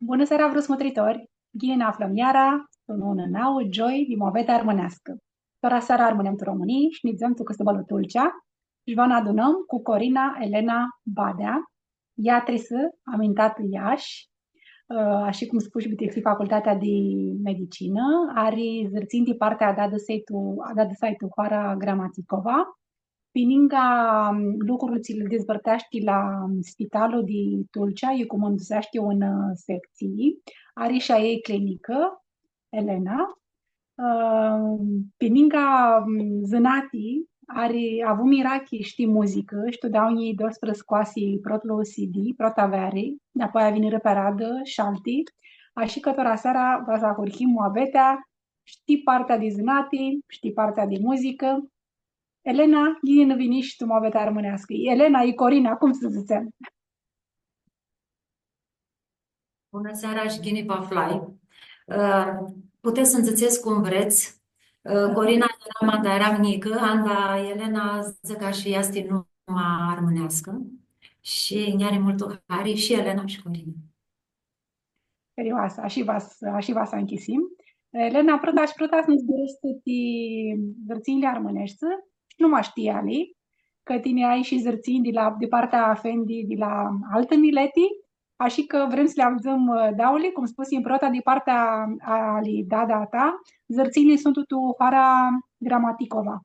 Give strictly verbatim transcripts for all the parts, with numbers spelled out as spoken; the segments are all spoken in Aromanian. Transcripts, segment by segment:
Bunã seara, vruts mutritori! Ghini nã aflãm iara, tu unã nauã gioi di muabeti armãneascã. Tora seara armãnem tu Romãnii shi nidzem tu cãsãbãlu Tulcea shi va nã adunãm cu Corina Elena Badea, iatrisã, amintatã Iashi, ã, ashi cum spush, bitisi facultatea di medicinã, ari zãrtsinj di partea a dadã-sãi tu, a dadã-sãi tu hoara Gramaticova, pi ningã, m, lucrul tsi lu dizvãrteashti la, m, spitalu di Tulcea, iu cumãnduseashti unã, ã, sectsii, ari shi a ljei clinicã, Elena. Ã, pi ningã, m, zãnati, ari, avu mirachi shi ti muzicã, shi tu doauã njilji doisprãdzatsi scoasi protlu C D, prota veari, dapoaia vinirã pi aradã shi alti, ashi cã tora seara va s-ahurhim muabetea shi ti partea di zãnati, shi ti partea di muzicã. Elena, ghini nã vinish tu muabetea armãneascã. Elena, i Corina, cum s-dzãtsem? Bunã seara shi ghini vã aflai. Ã, putets s-nji dzãtsets cum vrets. Ã, Corina earam anda earam njicã, anda Elena dzãc cã shi easti numa armãneascã. Shi nj-ari multu hari shi Elena shi Corina. Serioasã, ashi va s-, ashi va s-anchisim. Elena, prota shi prota s-nã zburãshti ti zãrtsinjli armãneshti, shi nu mash ti eali, cã tini ai shi zãrtsinj di la, di partea a fendi, di la altã mileti, ashi cã vrem s-li avdzãm, ã, dauli, cum spusim, prota di partea a, ali dada ta, zãrtsinjli suntu tu hoara Gramaticova.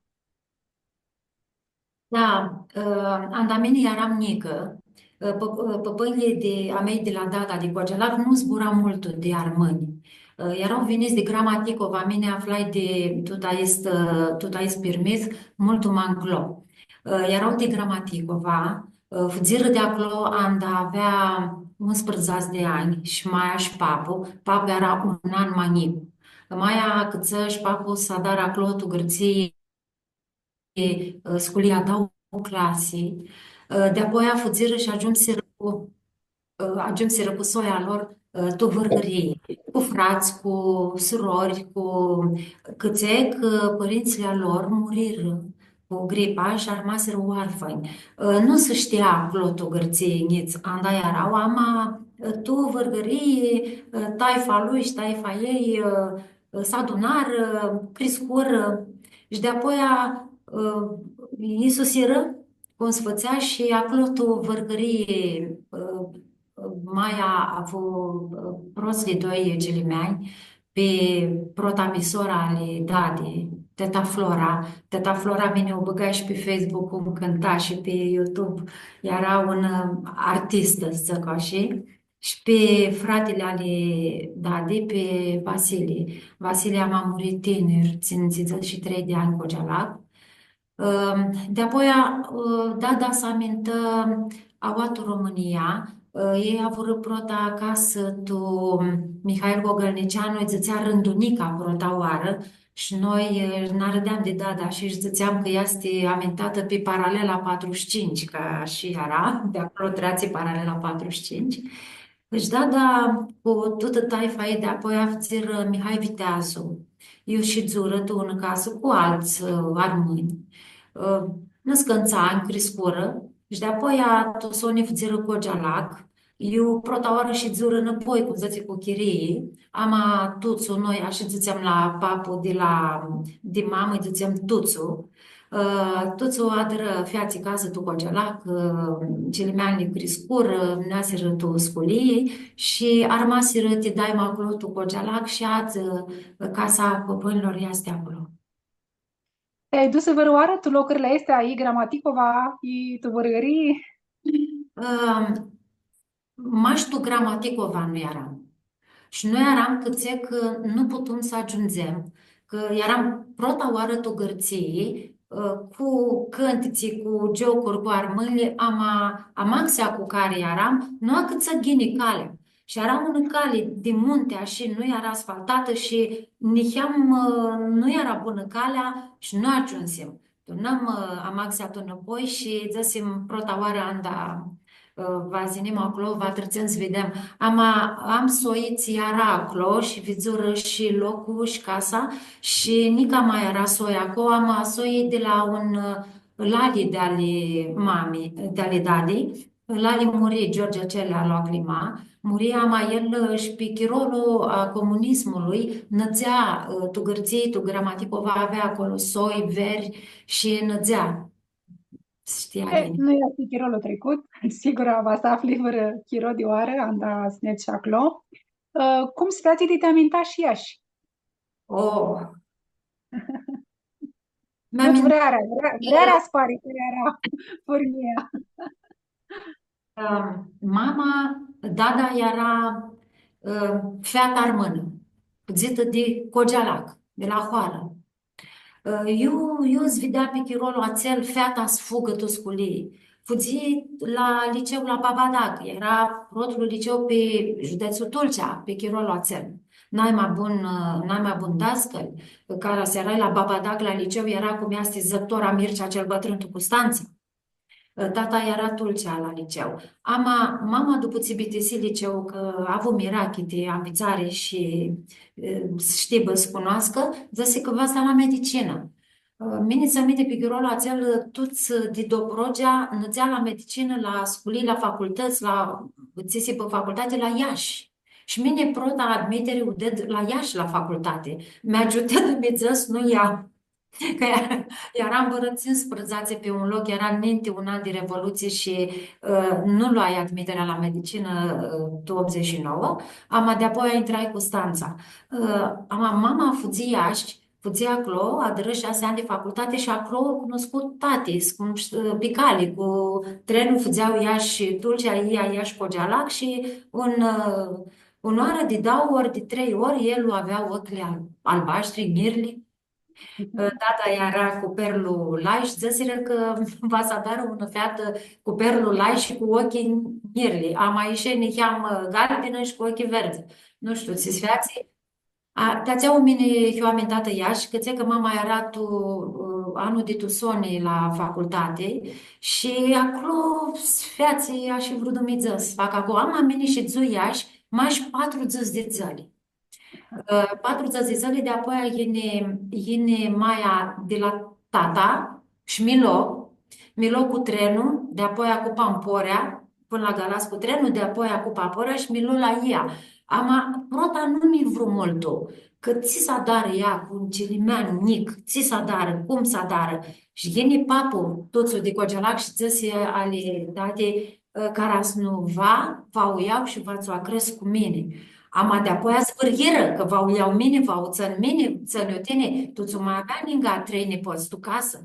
Da, ã, anda mini earam njicã, ã, pã-, ã, pãpãnjlji di, a mei di la dada di Cogealac nu zbura multu di armãnj. Ã, eara vinits di Gramaticova, mini aflai di tut aestu, ã, tut aestu pirmith, multu ma nclo. Ã, eara di Gramaticova, ã, fudzirã di aclo anda avea unsprãdzatsi di anj shi maia shi papu, papu eara un an ma njicu. Maia acãtsã shi papu s-adarã aclo tu Gãrtsii, ã, sculia, dauã clasi, ã, di-apoia fudzirã shi agiumsirã cu, ã, agiumsirã cu soia lor, ã, tu Vãrgãrii, cu frats, cu surori, cu cãtse cã pãrintsãlj a lor murirã cu gripa shi armasirã oarfãnj. Ã, nu s-shtia aclo tu Gãrtsii njits anda eara, ama, ã, tu Vãrgãrii, ã, taifa lui shi taifa ei, ã, s-adunarã, criscurã, shi di-apoia, ã, isusirã, cum s-fãtsea, shi aclo tu Vãrgãrii, ã, maia avu, ã, protslji doi gilimeanj, pi prota pi sora ali dadi, teta Flora. Teta Flora mini u bãgai shi pi Facebook, cum cãnta shi pi YouTube. Eara un, ã, artistã, s-dzãc ashi. Shi pi fratili ali dadi, pi Vasili. Vasili ama muri tinir, tsi-, tsindzãts shi trei di anj, Cogealac. Ãm, di-apoia, ã, dada s-amintã aoa tu Romãnia, ã, elj avurã prota casã tu Mihail Gogălniceanu, lji dzãtsea Rãndunica prota oarã, shi noi, ã, nã arãdeam di dada shi dzãtseam cã ea easti amintatã pi paralela patrudzãts shi tsintsi, cã shi eara, di aclo treatsi paralela patrudzãts shi tsintsi. Deci, dada cu tutã taifa ei di-apoia fudzirã Mihai Viteazu. Iu shidzurã tu unã casã cu altsã, ã, armãnj. Ã, nãscãntsã anj, criscurã. Shi di-apoia tu soni fudzirã Cogealac. Iu prota oarã shidzurã nãpoi, cum dzãtsi, cu chirii. Ama tuts noi, ashi dzãtseam la papu di la, di mamã, lji dzãtseam tuts. Ã, tuts adrarã, featsi casã tu Cogealac, ã, gilimeanjlji criscurã, neasirã tu sculii shi armasirã ti daima aclo tu Cogealac shi adzã, ã, casa a pãpãnjlor easti aclo. Ti-ai dusã vãrãoarã tu locurli aesti, i Gramaticova, i tu Vãrgãrii? Ã, mash tu Gramaticova nu earam. Shi nu earam cãtse cã nu putum s-agiundzem, cã earam prota oarã tu Gãrtsii, ã, cu cãntitsi, cu giocuri, cu armãnjlji, ama, amaxea cu cari earam, nu acãtsã ghini calea. Shi eara unã cali di munti, ashi, nu eara asfaltatã shi niheam, ã, nu eara bunã calea shi nu agiumsim. Turnãm, ã, amaxea tu nãpoi shi dzãsim, prota oarã anda, ã, va s-yinim aclo, va tritsem s-videm. Ama am soi tsi eara aclo shi vidzurã shi loclu shi casa shi nica ma eara soi aclo, ama soi di la un, ã, lali di-ali mami, di-ali dadi, Lali muri, George Celea lu aclima, muri, ama el, ã, shi pi chirolu a comunismului, nãdzea, ã, tu Gãrtsii, tu Gramaticova, avea acolo soi, veri shi nãdzea. Shtia ghini. E, nu easti chirolu tricut, sigur va s-afli vãrã chiro di oarã, anda s-nedz shi aclo. Ã, cum s-featsi di ti amintash Iashi? Oh. Mi-amintash. Nu, vrearea, vrea-, vrearea s-pari cã eara furnia. Ã, mama, dada eara, ã, featã armãnã, fudzitã di Cogealac, di la hoarã. Ã, iu, iu s-videa pi chirolu atsel feata s-fugã tu sculii. Fudzi la liceu la Babadag, eara protlu liceu pi judetslu Tulcea, pi chirolu atsel. Nai ma bun, ã, nai ma bun dascal, cara s-earai la Babadag la liceu, eara cum easti, dzãc, tora Mircea cel bãtrãn tu Custantsa. Ã, tata eara Tulcea la liceu. Ama, mama, dupã tsi bitisi liceu, cã avu mirachi ti anvitsari shi, ã, s-shtibã, s-cunoascã, dzãsi cã va s-da la medicinã. Ã, mini tsãn minti pi chirolu atsel, tuts di Dobrogea nãdzea la medicinã, la sculii, la facultãts, la, tsi s-hibã facultati, la Iashi. Shi mini prota admitiri u ded la Iashi la facultati. Mi agiutã Dumnidzã s-nu ljau. Cã eara, earam vãrã tsisprãdzatsi pi un loc, eara ninti un an di Revolutsii shi, ã, nu loai admiterea la medicinã, ã, tu optzeci și nouă, ama di-apoia intrai Custantsa. Ã, ama mama fudzi Iashi, fudzi aclo, adrã shasi anj di facultati shi aclo u cunuscu tati, cum sh-, pi cali, cu trenul fudzea Iashi, Tulcea, ia Iashi, Cogealac shi un, ã, unã oarã, di dauã ori, di trei ori, el u avea oclji al-, albashtri, njirli. Ã, tata eara cu perlu lai shi dzãsirã cã va s-adarã unã featã cu perlu lai shi cu oclji njirli. Ama ishi niheamã, ã, galbinã shi cu oclji verdzi. Nu shtiu tsi s-featsi. A, ti atsea mini hiu amintatã Iashi, cãtse cã mama eara tu, ã, anlu di tu soni la facultati shi aclo s-featsi ashi vru Dumnidzã s-facã aclo. Ama mini shidzui Iashi mash patrudzãts di dzãli. Ã, patrudzãts di dzãli, di-apoia yini, yini maia di la tata shi mi lo, mi lo cu trenlu, di-apoia cu pamporea, pãnã la Galatsi cu trenlu, di-apoia cu pamporea shi mi lo la ea. Ama prota nu mi vru multu, cã tsi s-adarã ea cu un cilimean njic, tsi s-adarã, cum s-adarã. Shi yini papu, tutsu di Cogealac, shi dzãsi ali tati, ã, cara s-nu va, va u ljau shi va tsã u acrescu mini. Ama di-apoia s-vãryirã cã va u ljau mini, va u tsãn mini, tsãn eu tini, tutsu ma avea ninga trei nipots tu casã.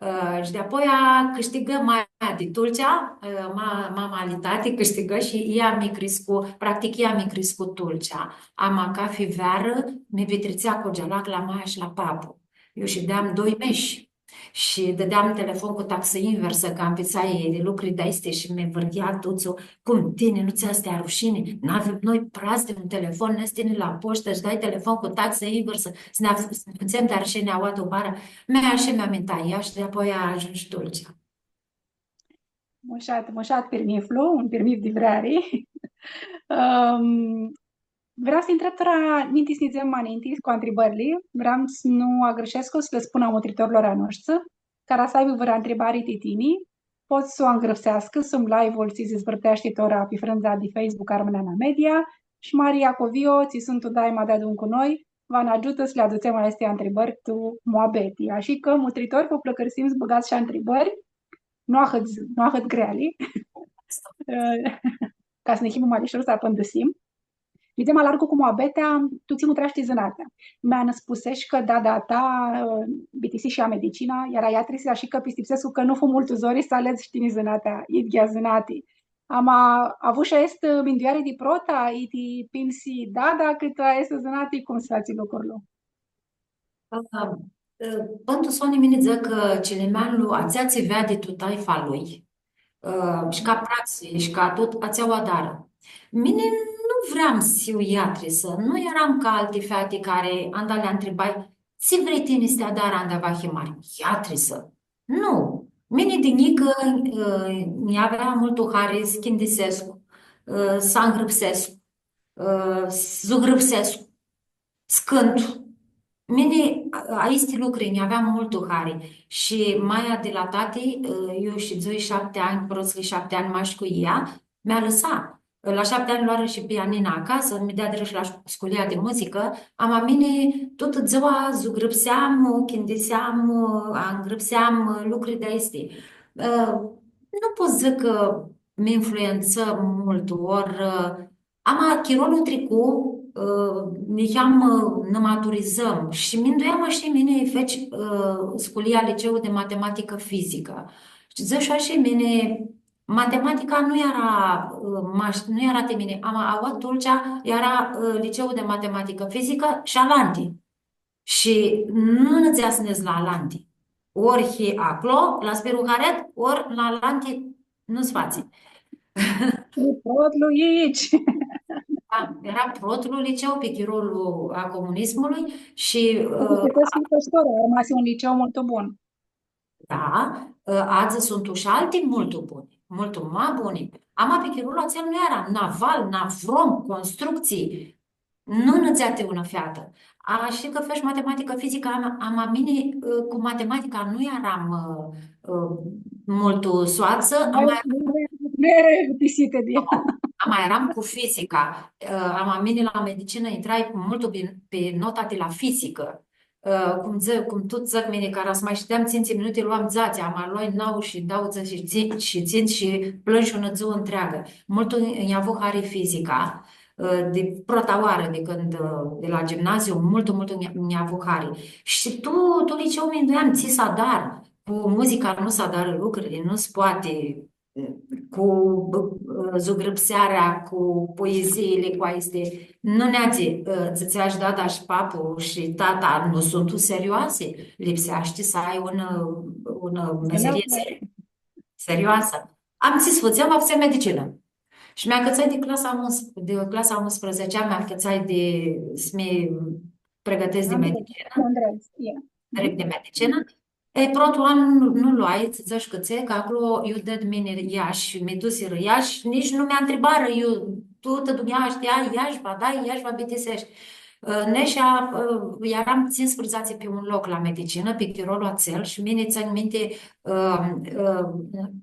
Ã, shi di-apoia cãshtigã maia di Tulcea, ã, ma-, mama ali tati cãshtigã shi ea mi criscu, practic ea mi criscu Tulcea. Ama cafi vearã mi pitritsea Cogealac la maia shi la papu. Eu shideam doi meshi. Shi dãdeam telefon cu taxã inversã, cã anvitsai di lucri di aesti shi mi vãryea tutsu, cum, tini, nu tsã easti rushini? N-avem noi pradz di un telefon, nedz tini la poshtã shi dai telefon cu taxã inversã, s-nã, s-nã fãtsem di arushini aoa tu hoarã. Mi, ashi mi amintai Iashi, di-apoia agiumshu Tulcea. Mushat, mushat pirmithlu, un pirmith di vreari. Ãm, Vream s-ti ntreb tora, ninti s-nidzem ma ninti cu ntribãrli, vream s-nu agãrshescu s-lã spun a mutritorlor a noshtri, cara s-aibã vãrã ntribari ti tini, pot s-u angrãpseascã sum live-ul tsi s-dizvãrteashti tora pi frãndza di Facebook Armãnamea Media, shi Maria Covio, tsi suntu daima deadun cu noi, va nã agiutã s-li adutsem aesti ntribãri tu muabeti. Ashi cã, mutritori, vã pãlãcãrsim s-bãgats shi ntribãri, nu ahãt, nu ahãt greali, ca s-nã hibã ma lishor s-apãndãsim. Nidzem ma largu cu muabetea, tu tsi mutreashti zãnatea. Mea nã spuseshi cã dada ta, ã, bitisi shi ea medicina, eara iatrisã, ashi cã pistipsescu cã nu fu multu zori s-aledz shi tini zãnatea, idyea zãnati. Ama avushi aestã mindueari di prota, i ti pinsi dada cãtã aestã zãnati, cum s-featsi lucrul? Ã, ã, pãn tu soni mini dzãc cã cilimeanlu atsea tsi veadi tu taifa lui, ã, shi ca praxi, shi ca tut, atsea u adarã. Mini nu vream s-hiu iatrisã, nu eram ca alti feati cari, anda li ntribai, tsi vrei tini s-ti adarã anda va hii mari? Iatrisã. Nu. Mini di njicã, ã, nj-avea multu hari s-chindisescu, ã, s-angrãpsescu, ã, s-zugrãpsescu, s-cãntu. Mini, a, aesti lucri nj-aveam multu hari. Shi maia di la tati, ã, eu shidzui shapti anj, protslji shapti anj mash cu ea, mi alãsa. La shapti anj loarã shi pianina acasã, mi deadirã shi la sc-, sculia di muzicã, ama mini tutã dzua zugrãpseam, chindiseam, angrãpseam lucri di aesti. Ã, nu pot s-dzãc cã mi influentsã multu, ori, ã, ama chirolu tricu, ã, niheam, ã, nã maturizãm shi minduiam ashi, mini feci, ã, sculia liceu di matematicã fizicã. Shi dzãsh ashi, mini, matematica nu eara, ã, mash-, nu eara ti mini, ama aua Tulcea eara, ã, liceu di matematicã fizicã shi alanti. Shi nu nã dzãtsea s-nedz la alanti. Ori hii aclo, la Spiru Haret, ori la alanti nu s-fatsi. E protlu, e aici. Da, eara protlu liceu pi chirolu a comunismului shi, ã, Cred cã shi tora armasi un liceu multu bun. Da, ã, adzã suntu shi alti multu buni, multu ma buni. Ama pi chirolu atsel nu eara naval, navrom, constructsii. Nu nã dzãtsea ti unã featã. Ashi cã feci matematicã, fizicã, ama, ama mini, ã, cu matematica nu earam, ã, ã, multu soatsã, ama Nu earam, nu earam bitisitã di ea. Ama earam cu fizica. Ã, ama mini la medicinã intrai multu ghini pi nota di la fizicã. Ã, cum dzã-, cum tut dzãc mini, cara s-ma shideam tsintsi minuti, loam dzatsi, ama loai nauã shi daudzãts shi tsi-, shi tsintsi shi plãnj shi unã dzuã ntreagã. Multu nj-avu hari fizica, ã, di prota oarã di cãndu, ã, di la gimnaziu, multu, multu nj-, nj-avu hari. Shi tu, tu liceu minduiam, tsi s-adar, cu muzica nu s-adarã lucrili, nu s-poati, cu, ã, zugrãpsearea, cu poeziili, cu aesti. Nu neadzi, ã, dzãtsea shi dada shi papu shi tata, nu suntu serioasi, lipseashti s-ai un, ã, un, ã, meserie seri-, serioasã. Am dzãs, fãtseam, fãtseam medicinã. Shi mi acãtsai di clasa a uns-, di clasa a unsprãdzatsi, mi acãtsai di, s-mi pregãtescu di medicinã. Andrei, ia. Drept di medicinã. E, protlu an nu, nu loai, dzãsh cãtse, cã aclo iu ded mini Iashi, mi dusirã Iashi, nitsi nu mi ntribarã, iu, tutã dunjaua shtia, Iashi va dai, Iashi va bitiseshti. Ã, Nesha, ã, earam tsisprãdzatsi pi un loc la medicinã, pi chirolu atsel, shi mini tsãn minti, ã, ã,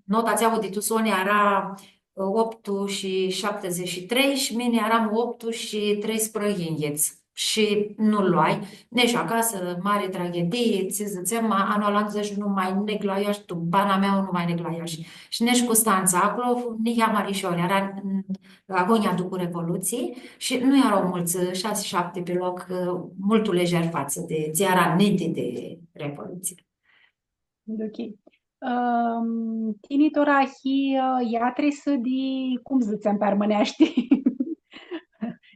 nota atsea di tu soni eara, ã, optu shi shaptidzãts shi trei shi mini earam optu shi treisprãyinghits. Shi nu loai. Nesha acasã, mari traghedii, tsi dzãtsem, ma, anlu alantu dzãsh, nu ma neg la Iashi, tu bana mea nu ma neg la Iashi. Shi Nesha Custantsa, aclo fu niheamã lishor, eara, mm, agonja dupu Revolutsii shi nu eara multsã, shasi, shapti pi loc, ã, multu lejer fatsã di tsi eara ninti di Revolutsii. Ok. Ãm, tini tora hii, ã, iatrisã di, cum dzãtsem pi armãneashti?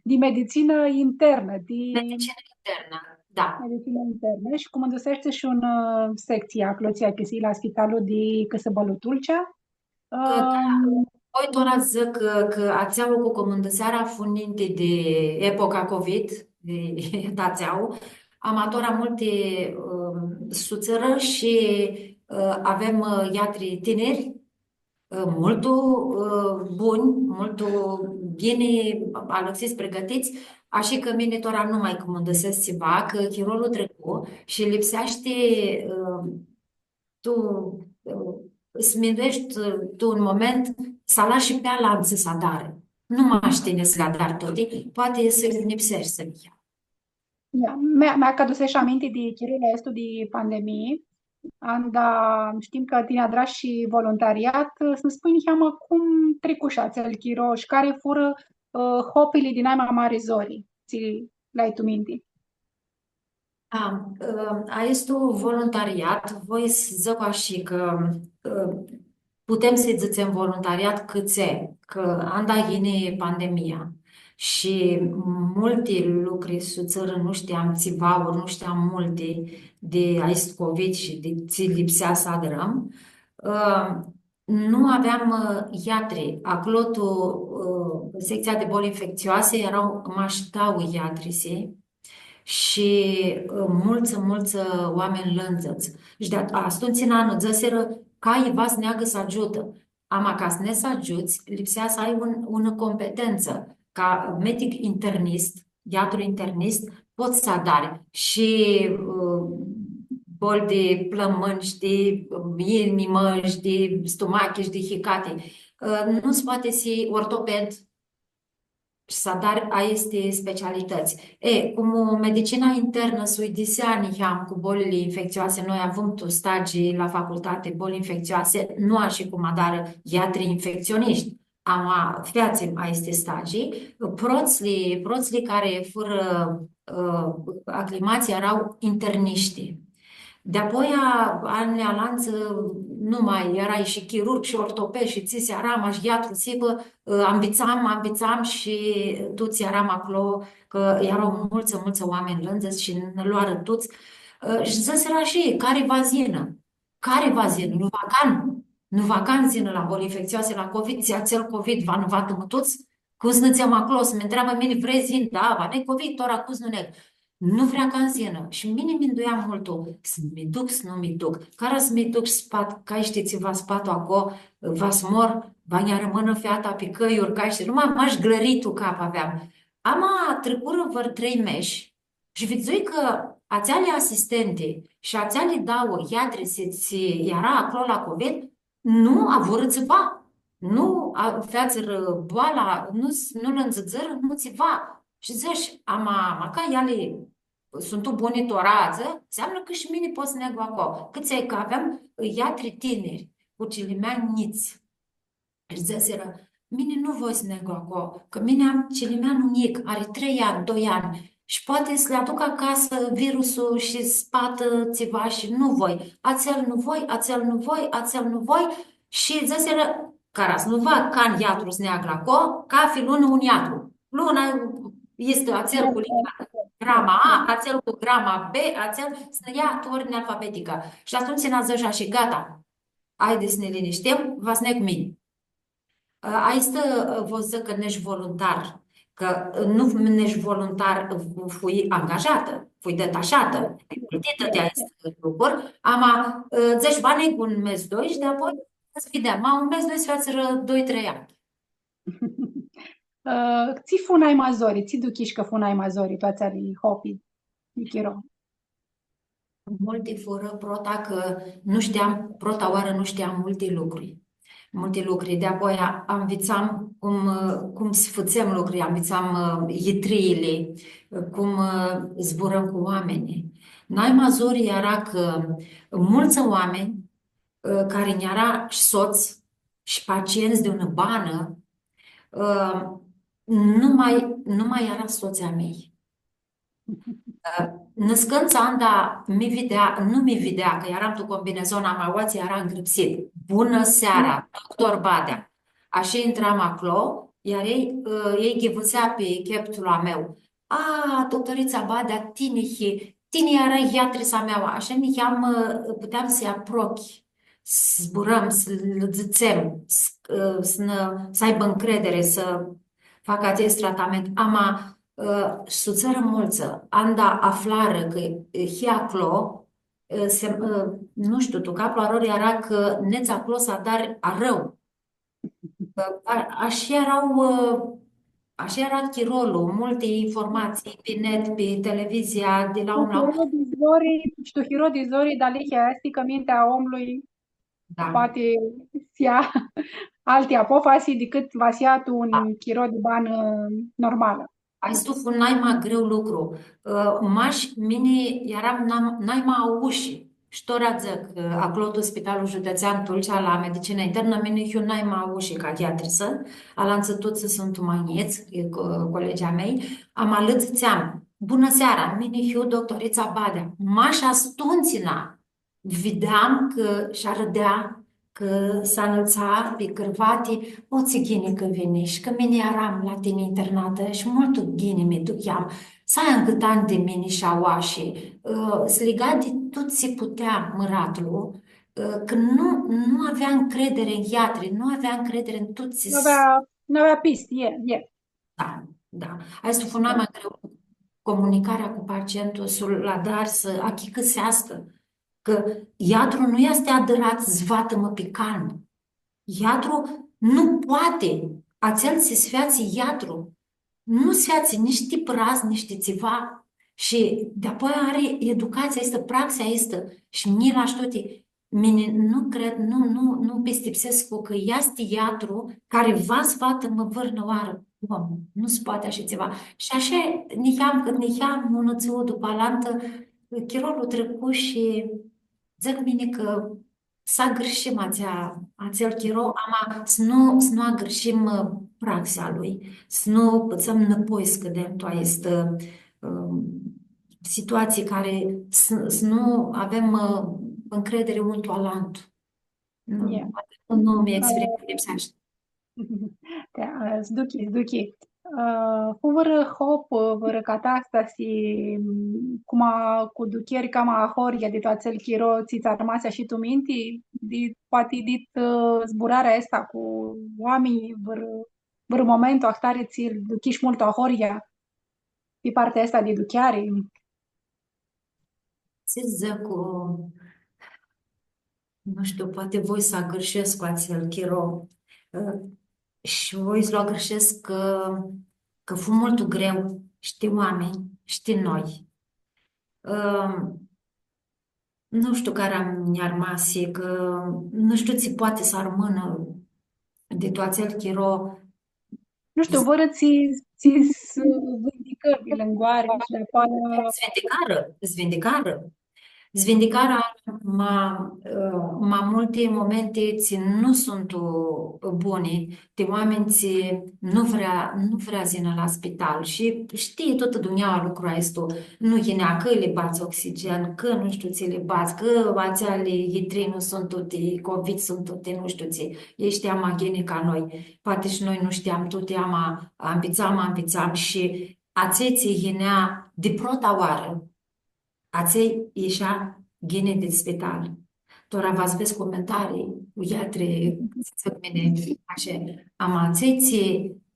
Di meditsinã internã, di Meditsinã internã, da. Meditsinã internã shi cumãnduseshti shi un, ã, sectsii aclo, tsi ai, cã s-hii la spitalul di Cãsãbãlu Tulcea? Ã, da. Ãm, voi tora s-dzãc cã, cã atsea cu cumãndãsearea fu ninti di epoca covid, di, di atsea. Ama tora multi, ãm, sutsãrã shi, ã, avem, ã, iatri tiniri, ã, multu, ã, buni, multu ghini alãxits, pregãtits, ashi cã mini tora nu ma cumãndãsescu tsiva, cã chirolu tricu shi lipseashti, ã, tu, ã, s-mindueshti, ã, tu un moment, s-alashi pi alantsã s-adarã. Nu mash tini s-li adari tuti, poati s-li lipseashti s-li ljai. Da, mi, mi aduseshi aminti di chirolu aestu di pandemii, anda shtim cã tini adrash shi voluntariat, s-nã spunj niheamã cum tricu shi atsel chiro shi cari furã, ã, hopili di nai ma mari zori, tsi li ai tu minti? A, ã, aestu voluntariat, voi s-dzãc ashi cã, ã, putem s-dzãtsem voluntariat cãtse, cã anda yini pandemia shi multi lucri sutsãrã, nu shteam tsiva, ori nu shteam multi di aestu covid shi di tsi lipsea s-adrãm. Ã, nu aveam, ã, iatri. Aclo tu, ã, sectsia di boli infectsioasi eara mash dauã iatrisi shi, ã, multsã, multsã oaminj lãndzãts. Shi di atumtsea nã dzãsirã, cai va s-neagã s-agiutã. Ama ca s-nedz s-agiuts, lipsea s-ai un, unã competentsã. Ca medic internist, iatru internist, pots s-adari shi, ã, boli di plãmãnj, shi di, ã, inimã, shi di stumachi, shi di hicati. Ã, nu s-poati s-hii ortoped shi s-adari aesti specialitãts. E, cum medicina internã s-uidisea niheam cu bolili infecțioase, noi avum tu stagii la facultate, boli infecțioase, nu ashi cum adarã iatrii infecționishti. Ama featsim aesti stagii, protslji, protslji cari furã, ã, aclimats eara internishti. Di-apoia, anjlji alantsã, nu ma eara shi chirurg, shi ortoped, shi tsi s-eara, mash iatru s-hibã, ã, anvitsam, anvitsam shi tuts earam aclo, cã eara multsã, multsã oaminj lãndzã shi nã loarã tuts. Ã, shi dzãsirã ashi, cari va s-yinã? Cari va s-yinã? Nu va can? Nu va can s-yinã la boli infecțioase, la covid, tsi atsel covid va nã vatãmã tuts? Cum s-nã dutsem aclo, s-mi ntreabã mini, vrei s-yin? Da, va neg covid, tora cum s-nu neg? Nu vrea can s-yinã. Shi mini minduiam multu, s-mi duc, s-nu mi duc. Cara s-mi duc shi s-pad, cai shtii tsi va s-pad aclo, va s-mor, va nj-armãnã feata pi cãljuri, cai shtii, numai mash glãrii tu cap aveam. Ama tricurã vãr trei mesh, shi vidzui cã atseali asistenti shi atseali dauã iatri tsi, tsi eara aclo la covid, nu avurã tsiva. Nu a-, featsirã boala, nu s-, nu lãndzãdzãrã, nu tsiva. Shi dzãsh, ama, ama ca eali suntu buni tora adzã, nseamnã cã shi mini pot s-negu aclo. Cãtse cã aveam iatri tiniri, cu cilimeanj njits. Shi dzãsirã, mini nu voi s-negu aclo, cã mini am cilimeanlu njic, ari trei anj, doi anj, shi poati s-lã aduc acasã virusul shi s-patã tsiva shi nu voi. Atsel nu voi, atsel nu voi, atsel nu voi. Shi dzãsirã, cara s-nu va can iatru s-neagã aclo, cafi lunã un iatru. Luna easti atsel cu grama A, atsel cu grama B, atsel, s-nã ljea tu ordine alfabeticã. Shi atumtsea nã dzãsh ashi, gata, haidi s-nã linishtim, va s-negu mini. Ã, aestã, ã, va dzãc cã nesh voluntar, cã, ã, nu nesh voluntar, ã, fui angajatã, fui detashatã, fui plãtitã di aestu lucru, ama, ã, dzãsh, va negu un mes, doi shi di-apoia s-videm. Ma un mes, doi s-featsirã doi, trei anj. Ã, tsi fu nai ma zori, tsi duchish cã fu nai ma zori tu atseali hopi di chiro? Multi furã, prota cã nu shteam, prota oarã nu shteam multi lucri. Multi lucri. Di-apoia anvitsam cum, cum s-fãtsem lucri, anvitsam, ã, yitriili, cum, ã, zburãm cu oaminjlji. Nai ma zori eara cã multsã oaminj, ã, cari nj-eara shi sots shi pacientsã di unã banã, ã, nu ma, nu ma eara sots a mei. Ã, nãscãntsã anda mi videa, nu mi videa, cã earam tu combinezon, ama aoatsi eara ngrãpsit. Bunã seara, doctor Badea. Ashi intram aclo, iar elj, ã, elj ghivãsea pi cheptul a meu. A, doctoritsa Badea, tini hii, tini earai iatrisã a mea. Ashi niheam, ã, puteam s-lji aprochi, s-zburãm, s-lã dzãtsem, s-, ã, s-nã, s-aibã ncredere, s-facã atsel tratament. Ama, ã, s-sutsãrã multsã, anda aflarã cã, ã, hii aclo, ã, se, ã, nu shtiu, tu caplu a lor eara cã nedz aclo s-adari arãu. Ã, a, ashi eara, ã, ashi eara chirolu, multi informatsii pi net, pi televizia, di la un la altu. Shi tu chiro di zori, shi tu chiro di zori, dealihea easti cã mintea a omlui poati s-ljea alti apofasi dicãt va s-ljea tu un chiro di banã normalã. Aestu fu nai ma greu lucru. Ã, mash mini earam na-, nai ma aushi. Shi tora dzãc, ã, aclo tu Spitalul Județean Tulcea, la medicinã internã, mini hiu nai ma aushi ca iatrisã, alantsã tuts suntu ma njits, e co-, colegii a mei, ama lã dzãtseam, bunã seara, mini hiu doctoritsa Badea. Mash astuntsina, videam cã sh-arãdea, cã s-anãltsa pi cãrvati, o, tsi ghini cã vinish, cã mini earam la tini internatã shi multu ghini mi ducheam. S-ai ancãtan di mini shi aoa shi, ã, s-liga di tut tsi putea mãratlu, ã, cã nu, nu avea ncredere tu iatri, nu avea ncredere tu tut tsi... Nu avea, nu avea pisti, e, e. Da, da. Aestã fu nai ma greu, comunicarea cu pacientul, s-lu adari s-achicãseascã cã iatru nu easti adrat s-vatãmã pi can. Iatru nu poati, atsel tsi s-featsi iatru, nu s-featsi nitsi ti pãradz, nitsi ti tsiva. Shi dapoaia ari educatsia aestã, praxea aestã, shi mini la tuti, mini nu cred, nu, nu, nu pistipsescu cã easti iatru cari va s-vatãrmã vãrnãoarã omlu. Nu s-poati ashi tsiva. Shi ashi, niheam cãt niheam, unã dzuã dupã alantã, chirolu tricu shi dzãc mini cã s-agãrshim atsea, atsel chiro, ama s-nu, s-nu agãrshim, ã, praxea lui, s-nu pãtsãm nãpoi s-cãdem tu aestã, ã, situatsii cari s-, s-nu avem, ã, ncredere un tu alantu. Nu, nu mi exprim lipseashti. Da, s-duchi, s-duchi. Ã, fu vãrã hop, vãrã catastasi, m, cuma cu ducheri cama ahoryea di tu atsel chiro, tsi tsã armasi shi tu minti, di, poati dit, ã, zburarea aestã cu oaminj, vãrã, vãrã momentu ahtari tsi-l duchish multu ahoryea, pi partea aestã di ducheari? Tsi dzãc cu Nu shtiu, poati voi s-agãrshescu atsel chiro, ã, shi voi s-lu agãrshescu cã, cã fu multu greu, shi ti oaminj, shi ti noi. Ã, nu shtiu cari nj-, armasi, cã nu shtiu tsi poati s-armãnã di tu atsel chiro. Nu shtiu, vãrã tsi, tsi s-vindicã di lãngoari shi dapoaia. Svindicarã, svindicarã. Svindicarã ma, ã, ma multi momenti tsi nu suntu buni, ti oaminj tsi nu vrea, nu vrea s-yinã la spital shi shtii tutã dunjaua lucrul aestu, nu yinea, cã li badz oxigen, cã nu shtiu tsi li badz, cã atseali yitrii nu suntu ti covid, suntu ti nu shtiu tsi. Elj shtea ma ghini ca noi. Poati shi noi nu shteam tuti, ama anvitsam, anvitsam shi atselj tsi yinea di prota oarã, atselj ishea ghini di spital. Tora va s-vedz comentarii, iatri, dzãc mini, ashi, ama atselj tsi,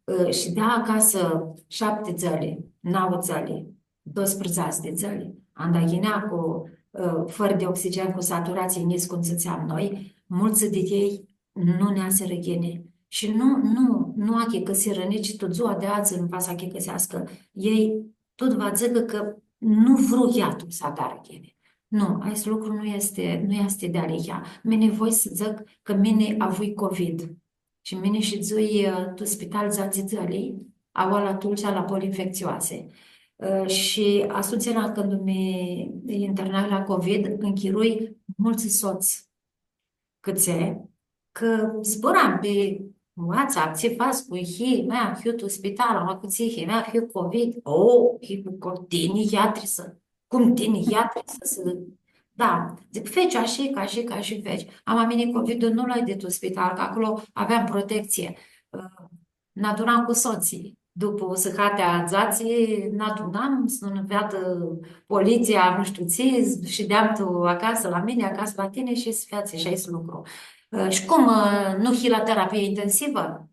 ã, shidea acasã shapti dzãli, nauã dzãli, doisprãdzatsi di dzãli, anda yinea cu, ã, fãrã di oxigen, cu saturatsii njits, cum dzãtseam noi, multsã di elj nu neasirã ghini. Shi nu, nu, nu achicãsirã nitsi tu dzua di adzã, nu va s-achicãseascã. Elj tut va dzãcã cã nu vru iatru s-adarã ghini. Nu, aestu lucru nu easti, nu easti dealihea. Mini voi s-dzãc cã mini avui covid. Shi mini shidzui, ã, tu spital dzatsi dzãli, aoa la Tulcea, la boli infecțioase. Ã, shi atumtsea, cãndu mi internai la covid, nchirui multsã sots. Cãtse? Cã zburam pi WhatsApp, tsi fats, cu hi, mea, hiu tu spital, ama cu tsi hi, mea, hiu covid. O, hi cu covid, tini iatrisã. Cum tini iatrisã? Da. Dzãc, feci ashi, ca ashi, ca ashi feci. Ama mini covidul nu lu ai di tu spital, cã aclo aveam protecție. Ã, nã adunam cu sotsii. Dupã sãhatea dzatsi, nã adunam, s-nu nã veadã politsia, nu shtiu tsi, shideam tu acasã la mini, acasã la tini shi s-featsi shi aestu lucru. Ã, shi cum, ã, nu hii la terapie intensivã?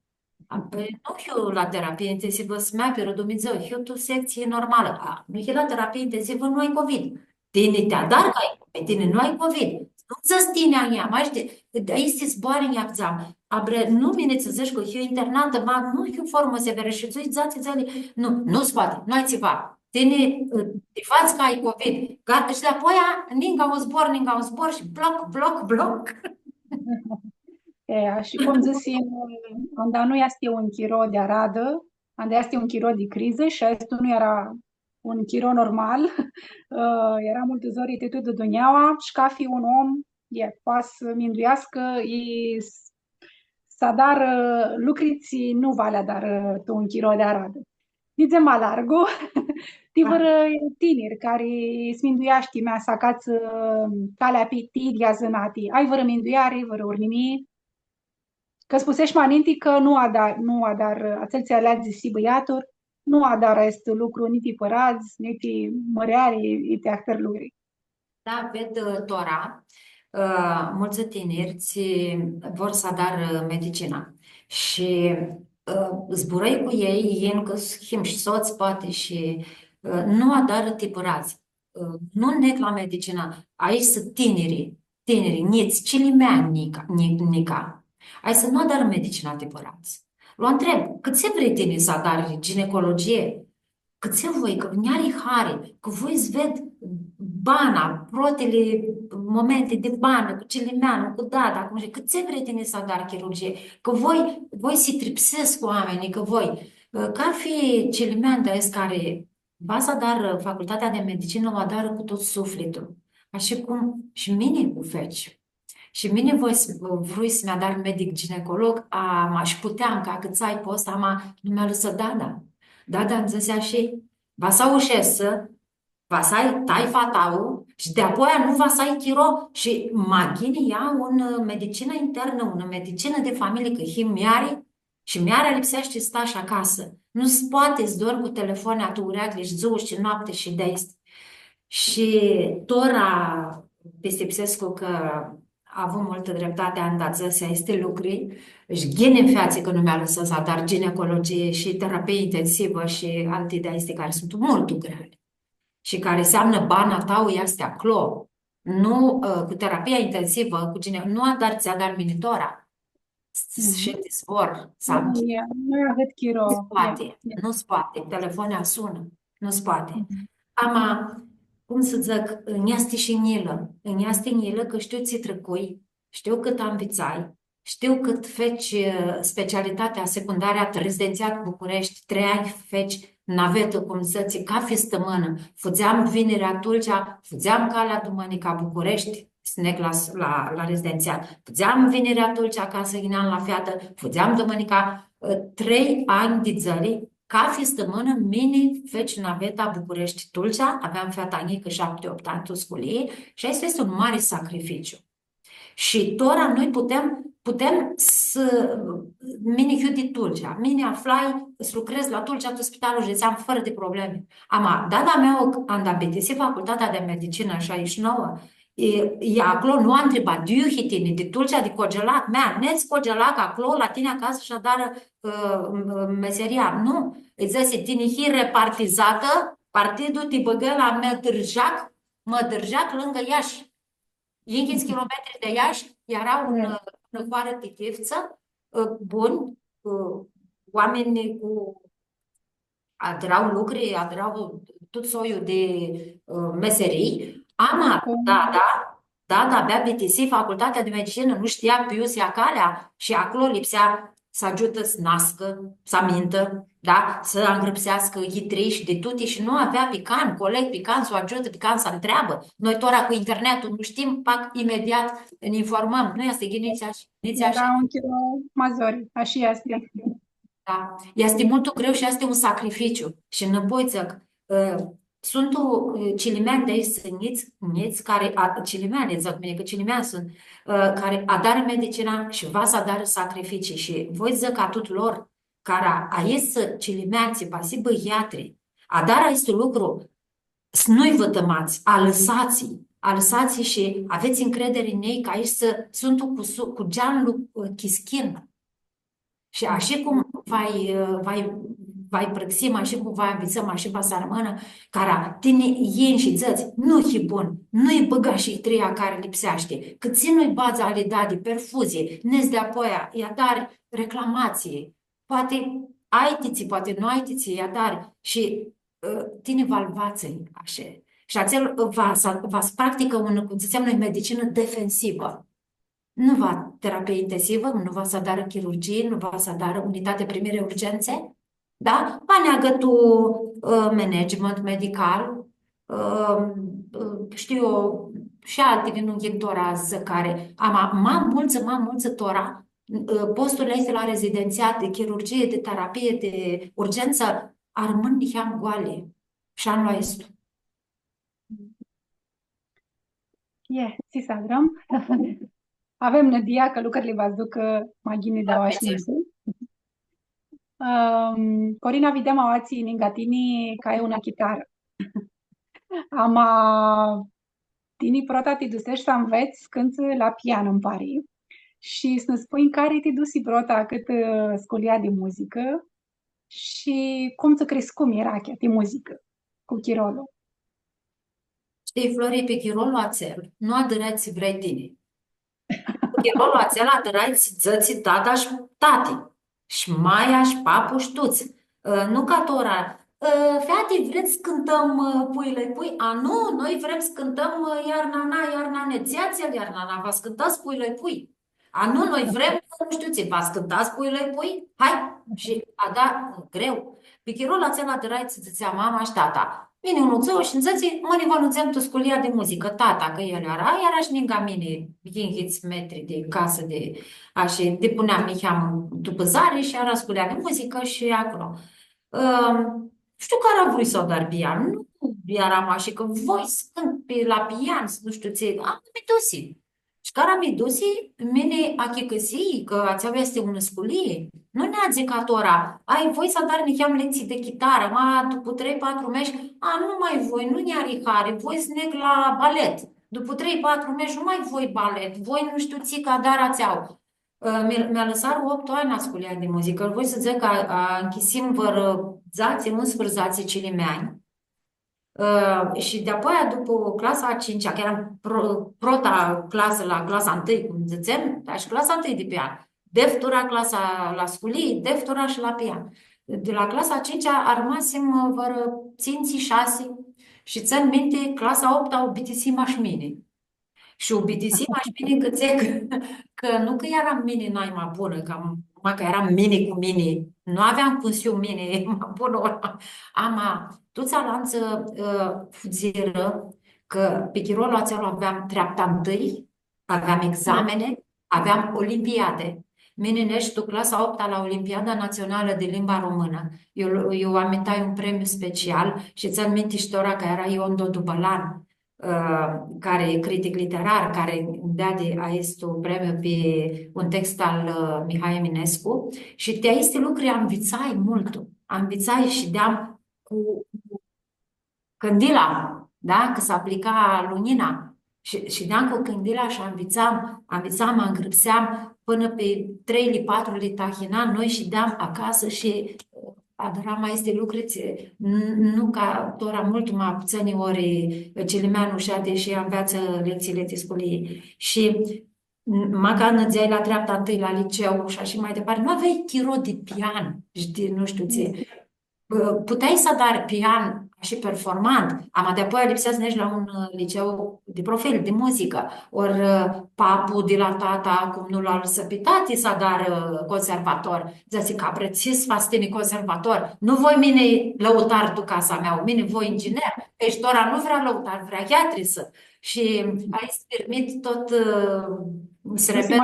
A, pãi, nu hiu la terapie intensivã, s-mi apirã Dumnidzã, hiu tu sectsii normalã. A, nu hii la terapie intensivã, nu ai covid. Tini ti adari cã ai covid, tini nu ai covid. Nu dzãts tini a njia, ma shtii, aesti zboarã nj-avdzam. Abre, nu mini tsã dzãc cã hiu internatã, ma nu hiu formã severã, shidzui dzatsi dzãli. Nu, nu s-poati, nu ai tsiva. Tini, ã, ti fats cã ai covid. Gata, shi dapoaia, ninga un zbor, ninga un zbor shi bloc, bloc, bloc. E, shi cum dzãsi, anda nu easti un chiro di aradã, anda easti un chiro di crizã shi aestu nu eara un chiro normal, ã, eara multu zori ti tutã dunjaua shi cafi un om, e, poa s-mindueascã, i s-, s-adarã lucri tsi nu va li adarã tu un chiro di aradã. Nidzem ma largu, ti vãrã tinir cari s-mindueashti, mea, s-acatsã calea pi ti idyea zãnati. Ai vãrã mindueari, vãrã urnimii? Cã spusesh ma ninti cã nu adar, nu adar, atsel tsi aleadzi s-hibã iatru, nu adar aestu lucru, niti pãradz, niti mãreari, i ti ahtãri lucri. Da, ved, ã, tora, ã, multsã tiniri tsi vor s-adarã, ã, medicina. Shi, ã, zburãi cu elj, yin cã s-, him shi sots, poati, shi, ã, nu adarã ti pãradz. Ã, nu neg la medicina, aeshti tiniri, tiniri, njits, cilimeanj nica, ni-, nica. Aeshti nu adarã medicina ti pãradz. Lu ntreb, cãtse vrei tini s-adari ginecologie? Cãtse voi, cã nj-ari hari, cã voi s-ved bana, protili momenti di banã, cu cilimeanlu, cu dada, cum zic, cãtse vrei tini s-adari chirurghii, cã voi, voi s-tripsescu oaminjlji, cã voi, ã, cafi cilimean di aestu cari va s-adarã facultatea di medicinã, u adarã cu tut suflitlu. Ashi cum shi mini u feci. Shi mini voi s-, vrui s-mi adar medic ginecolog, ama shi puteam, cã acãtsai post, ama nu mi alãsã dada. Dada nji dzãsi ashi, va s-aushesã, va s-ai taifa a ta, shi di-apoia nu va s-ai chiro, shi ma ghini ia unã, ã, medicinã internã, unã medicinã di familii, cã hii muljeari, shi muljearea lipseashti s-sta shi acasã. Nu s-poati s-dormi cu telefonea tu ureclji shi dzuã shi noapti shi di aesti. Shi tora pistipsescu cã avu multã dreptati anda dzãsi aesti lucri, shi ghini nj-featsi cã nu mi alãsã s-adar ginecologie shi terapie intensivã shi alti di aesti cari suntu multu greali. Shi cari nseamnã bana ta easti aclo. Nu, ã, cu terapia intensivã, cu gine-, nu adari, tsi adari mini tora. S-, mhm, shi ti zbor, sau nu, e, nu avem chiro. Nu s-poati, e, e, nu s-poati. Telefonea sunã, nu s-poati. Mhm. Ama, cum s-dzãc, nj-easti shi njilã. Nj-easti njilã cã shtiu tsi tricui, shtiu cãt anvitsai, shtiu cãt feci, ã, specialitatea secundarã, rezidențiat Bucureshti, trei anj feci navetã, cum dzãtsi, cafi stãmãnã. Fudzeam vinirea Tulcea, fudzeam calea dumãnica Bucureshti, s-neg la, la, la rezidențiat. Fudzeam vinirea Tulcea ca s-yineam la featã, fudzeam dumãnica, ã, trei anj di dzãli, cafi stãmãnã, mini feci naveta Bucureshti-Tulcea, aveam feata njicã, shapti, optu anj, tu sculii, shi aestu easti un mari sacrificiu. Shi tora noi putem, putem s-, mini hiu di Tulcea, mini aflai s-lucredz la Tulcea, tu spitalul județean, fãrã di problemi. Ama dada mea, anda bitisi facultatea di medicinã, shaidzãts shi nauã, e, e aclo, nu antriba, di iu hii tini, di Tulcea, di Cogelac, mea, nedz Cogelac aclo, la tini acasã shi adarã, ã, m-, meseria. Nu, lji dzãsi, tini hii repartizatã, partidul ti bãgã la Mãdãrjac, Mãdãrjac, lãngã Iashi. Yinghits kilometri di Iashi, eara un, unã hoarã ti Chiftsã, ã, buni, ã, oaminj cu, adra lucri, adra tut soiul di, ã, meserii. Ama, da, da, da, da, abia bitisi facultatea di medicinã, nu shtia pi iu s-lja calea shi aclo lipsea s-agiutã s-nascã, s-amintã, da? S-angrãpseascã yitrii shi di tuti shi nu avea pi can, coleg pi can s-u agiutã, pi can s-ntreabã. Noi tora cu internetul nu shtim, pac, imediat nã informãm. Nu easti ghini nitsi ashi, nitsi ashi. Eara un chiro ma zori, ashi easti. Da. Easti multu greu shi easti un sacrificiu. Shi nãpoi dzãc, ã, suntu, ã, cilimeanj di aeshti njits, njits cari, a, cilimeanj, dzãc mini, cã cilimeanj suntu, ã, cari adarã medicina shi va s-adarã sacrificii. Shi voi dzãc a tutulor, cara aeshti cilimeanj tsi va s-hibã yeatri, adarã aestu lucru, s-nu-lj vãtãmats, alãsats-lji, alãsats-lji shi avets ncrederi tu elj, cã aeshti suntu cu su-, cu geanlu, ã, chischin. Shi ashi cum va-lj, va-lj, va-lj prãxim, ashi cum va nvitsãm, ashi va s-armãnã, cara tini yini shi dzãts, nu hii bun, nu-lj bãga shi yitria cari lipseashti, cã tsi nu-lj badz ali dadi perfuzii, nedz di-apoia, lji adari reclamatsii, poati ai titsi, poati nu ai titsi, lji adari shi, ã, tini va-l nvitsã ashi. Shi atsel va s-, va s-practicã un, cum dzãtsem noi, medicinã defensivã. Nu va terapie intensivã, nu va s-adarã chirurghii, nu va s-adarã unitate primire urgențe, da? Va neagã tu, ã, management medical, ã, ã, shtiu eu, shi alti di nu yin tora s-dzãc cari. Ama, ma multsã, ma multsã tora, ã, posturli aesti la rezidențiat di chirurghii, di terapie, di urgență, armãn niheam goali. Shi anlu aestu. E, tsi s-adrãm? Avem nãdia cã lucrili va s-ducã ma ghini di aoa shi nãinti. Ãm, Corina, videam aoatsi ningã tini cã ai unã chitarã. Ama tini prota ti duseshi s-anvets cãntu la pian, nji pari. Shi s-nã spunj cari ti dusi prota cãtã, ã, sculia di muzicã shi cum tsã criscu mirachea ti muzicã cu chirolu? Shtii, Flori, pi chirolu atsel, nu adrai tsi vrei tini. Pi chirolu atsel adrai tsi dzãtsi dada shi tati, shi maia, shi papu, shi tuts. Ã, nu ca tora, Ã, feati, vrets s-cãntãm, ã, Puilã-i pui? A, nu, noi vrem s-cãntãm, ã, Iarna na, iarna ne. Tsi atsel iarna na, va s-cãntats Puilã-i pui? A, nu, noi vrem, nu shtiu tsi, va s-cãntats Puilã-i pui? Hai! Shi, a, da, greu. Pi chirolu atsel adrarã tsi dzãtsea mama shi tata. Vini unã dzuã shi nji dzãtsi, mãni va nidzem tu sculia di muzicã, tata, cã el eara, eara shi ningã mini, yinghits metri di casã, di, a, shi dipuneam niheamã tu pãzari shi eara sculia di muzicã shi aclo. Ãm, shtiu cara vrui s-adar pian, nu earam ashi cã voi s-cãntu pi la pian, s-, nu shtiu tsi, am, mi dusi. Shi cara mi dusi, mini achicãsii cã atsea easti unã sculii. Nu neadzi ca tora, ai, voi s-adar niheam lectsii di chitarã, ma dupu trei, patru mesh, a, nu ma voi, nu nj-ari hari, voi s-neg la balet. Dupu trei, patru mesh, nu ma voi balet, voi nu shtiu tsi, cã adar atsea. Ã, mi, mi alãsarã optu anj la sculia di muzicã. Voi s-dzãc cã, a, nchisim vãrã dzatsi, unsprãdzatsi cilimeanj. Ã, shi di-apoia, dupu clasa a cincea, cã earam pro-, prota clasã la clasa ntãi, cum dzãtsem, da, shi clasa ntãi di pian, deftura clasa la sculii, deftura shi la pian. Di la clasa a cincea armasim, ã, vãrã tsintsi, shasi, shi tsãn minti, clasa a opta u bitisii mash mini. Shi u bitisii mash mini cãtse cã, cã nu cã earam mini nai ma bunã, cã ma cã earam mini cu mini, nu aveam cum s-hiu mini ma bunã ori. Ama, tuts alantsã, ã, fudzirã, cã pi chirolu atsel aveam treapta ntãi, aveam examene, aveam olimpiade. Mini neshu tu clasa a opta la Olimpiada Natsionalã di Limba Românã. Eu, eu amintai un premiu special shi tsãn minti shi tora cã eara Ion Dodu Bãlan, ã, cari e critic literar, cari nj-deadi aestu premiu pi un text al, ã, Mihai Eminescu. Shi ti aesti lucri anvitsai multu. Anvitsai shi deam cu cãndila, da? Cã s-aplica lunjina. Shi, shideam cu cãndila shi anvitsam, anvitsam, angrãpseam pãnã pi trei li, patru li tahina, noi shideam acasã shi, ã, adãram aesti lucri, tsi, n-, nu ca tora multu ma putsãni ori, ã, cilimeanlu shadi shi anveatsã lectsiili ti sculii. Shi, n-, ma cã nidzeai la treapta ntãi la liceu shi ashi ma diparti, nu aveai chiro di pian shi di nu shtiu tsi. Ã, puteai s-adari pian shi performant, ama di-apoia lipsea s-nedz la un, ã, liceu di profil, di muzicã. Ori, ã, papu di la tata, cum nu lu alãsã pi tati s-adarã, ã, conservator. Dzãsi, capre, tsi s-fats tini conservator? Nu voi mini lãutar tu casa mea, mini voi inginer. Cã shi tora nu vrea lãutar, vrea yeatrisã. Shi aestu pirmit tut, ã, s-repet.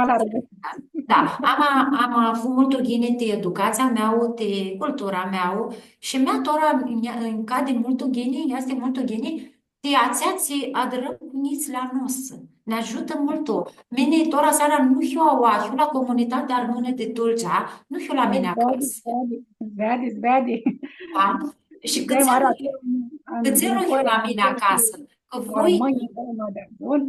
Da, ama, ama fu multu ghini ti educatsia mea, ti cultura mea, shi mea tora nj-, nj-cadi multu ghini, easti multu ghini, ti atsea tsi adrãm cu njitslji a noshtri. Nã agiutã multu. Mini tora seara nu hiu aua, hiu la comunitatea armãnã di Tulcea, nu hiu la mini acasã. Veadi, veadi, veadi. Da? Shi cãtse nu hiu la mini acasã? Cã voi, voi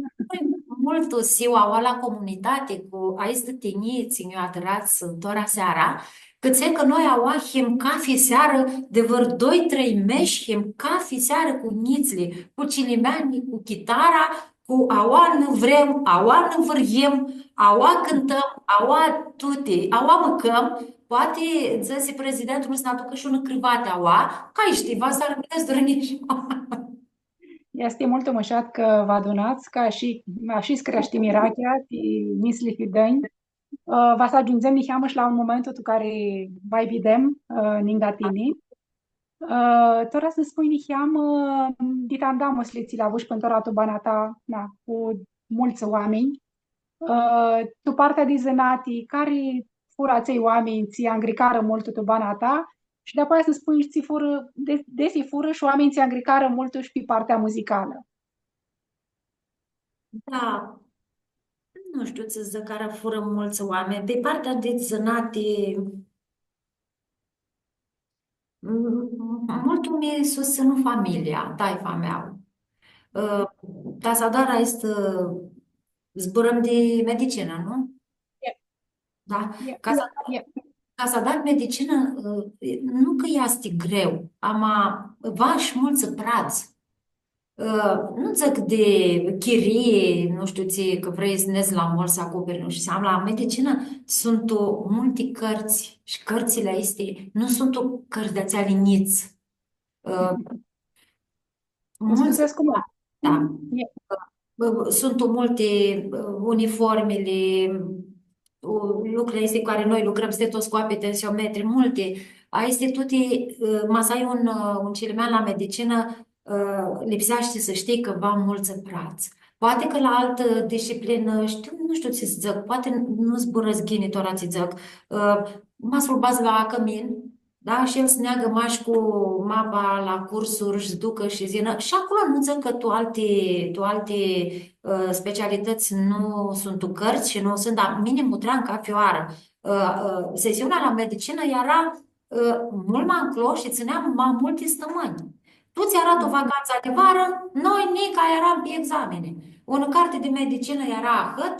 multu s-hiu aua la comunitati cu aestã tinjii tsi nj-u adrats tora seara, cãtse cã noi aua him cafi searã di vãr doi, trei mesh, him cafi searã cu njitslji, cu cilimeanjlji, cu chitara, cu aua nã vrem, aua nã vãryim, aua cãntãm, aua tuti, aua mãcãm, poati, dzãsi prezidentul, s-nã aducã shi unã crivati aua, cai shtii, va s-armãnã s-durã niheamã. Easti multu mushat cã vã adunats, cã ashi, ashi s-creashti mirachea ti njitslji fidãnj. Ã, va s-agiundzem niheamã shi la un momentu tu cari va-lj videm, ã, ningã tini. Ã, tora s-nã spunj niheamã, ã, dit andamusli tsi li avushi pãn tora tu bana ta, na, cu multsã oaminj. Ã, tu partea di zãnati, cari furã atselj oaminj tsi angricarã multu tu bana ta? Shi di-apoia s-nã spunj tsi furã, de-, desi furã shi oaminj tsi angricarã multu shi pi partea muzicalã. Da. Nu shtiu tsi s-dzãc, cari furã multsã oaminj. Pi partea di zãnati, mm, multu mi sustsãnu familia, taifa mea. Ã, ta s-adar aestã, zburãm di medicinã, nu? Yep. Da? Yep, ca s-, yep, yep. Ca s-adar medicinã, ã, nu cã easti greu, ama va shi multsã pradz. Ã, nu dzãc di chirii, nu shtiu tsi, cã vrei s-nedz la mall s-acupiri, nu shtiu, ama la medicinã suntu multi cãrtsã shi cãrtsãli aesti nu suntu cãrtsã di atseali njits. Ã, multsã, cum? Da. E. Ã, suntu multi, ã, uniformili, u-, lucruri aesti cu cari noi lucrãm, stetoscoapi, tensiometri, multi. Aesti tuti, ã, ma s-ai un, ã, un cilimean la medicinã, ã, lipseashti s-shtii cã va multsã pradz. Poati cã la altã disciplinã, shtiu, nu shtiu tsi s-dzãc, poati nu zburãscu ghini tora tsi dzãc. Ã, ma s-lu badz la cãmin, da? Shi el s-neagã mash cu mapa la cursuri shi s-ducã shi s-yinã. Shi aclo nu dzãc cã tu alti, tu alti, ã, specialitãts nu suntu cãrtsã shi nu suntu, dar mini mutream cafi oarã. Ã, ã, sesiunea la medicinã eara, ã, multu ma nclo shi tsãnea ma multi stãmãnj. Tuts eara tu vacantsa di varã, noi nica earam pi examini. Unã carti di medicinã eara ahãt,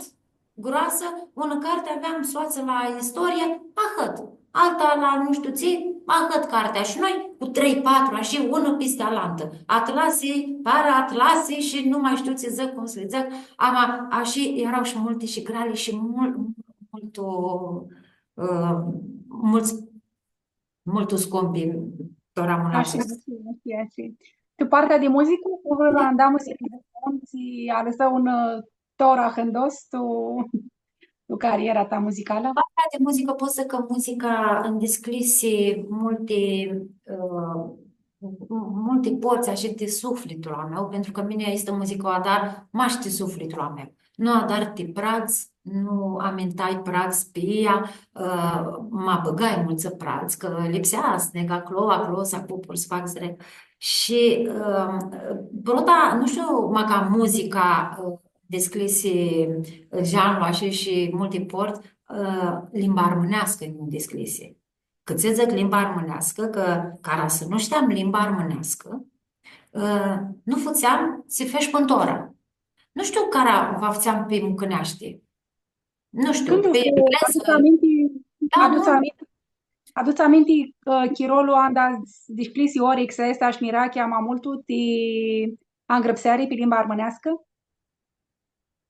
groasã, unã carti aveam soatsã la istorie, ahãt, alta la nu shtiu tsi, ahãt cartea. Shi noi cu trei, patru, ashi, unã pisti alantã. Atlasi, para atlasi shi nu ma shtiu tsi dzãc, cum s-li dzãc. Ama, ashi, eara shi multi shi greali shi mul-, multu, ã, multsã, multu scumpi, tora am un lapsus. Ashi, ashi, ashi, ashi. Tu partea di muzicã, cu vãrã banda muzicalã, tsi alãsã un, ã, tora hãndos tu, tu cariera ta muzicalã? Partea di muzicã, pot s-dzãc cã muzica ãnj dishcljisi multi, ã, multi portsã ashi di suflitlu a meu, pentru cã mini aestã muzicã u adar mash di suflitlu a meu. Nu adar ti pradz, nu amintai pradz pi ea, ã, ma bãgai multsã pradz, cã lipsea s-neg aclo, aclo, s-apupu, s-fac zrec. Shi, ã, prota, nu shtiu, maca muzica, ã, dishcljisi, ã, geanlu ashi shi multi portsã, ã, limba armãneascã nj-u dishcljisi. Cã tsi dzãc limba armãneascã, cã cara s-nu shteam limba armãneascã, ã, nu fãtseam tsi feci pãn tora. Nu shtiu cara va fãtseam pi mucãneashti. Nu shtiu, pi englezã. Adutsi aminti, da, adutsi aminti, adutsi aminti, ã, chirolu anda dishcljisi Orix aestã shi Mirachea ma multu ti angrãpseari pi limba armãneascã?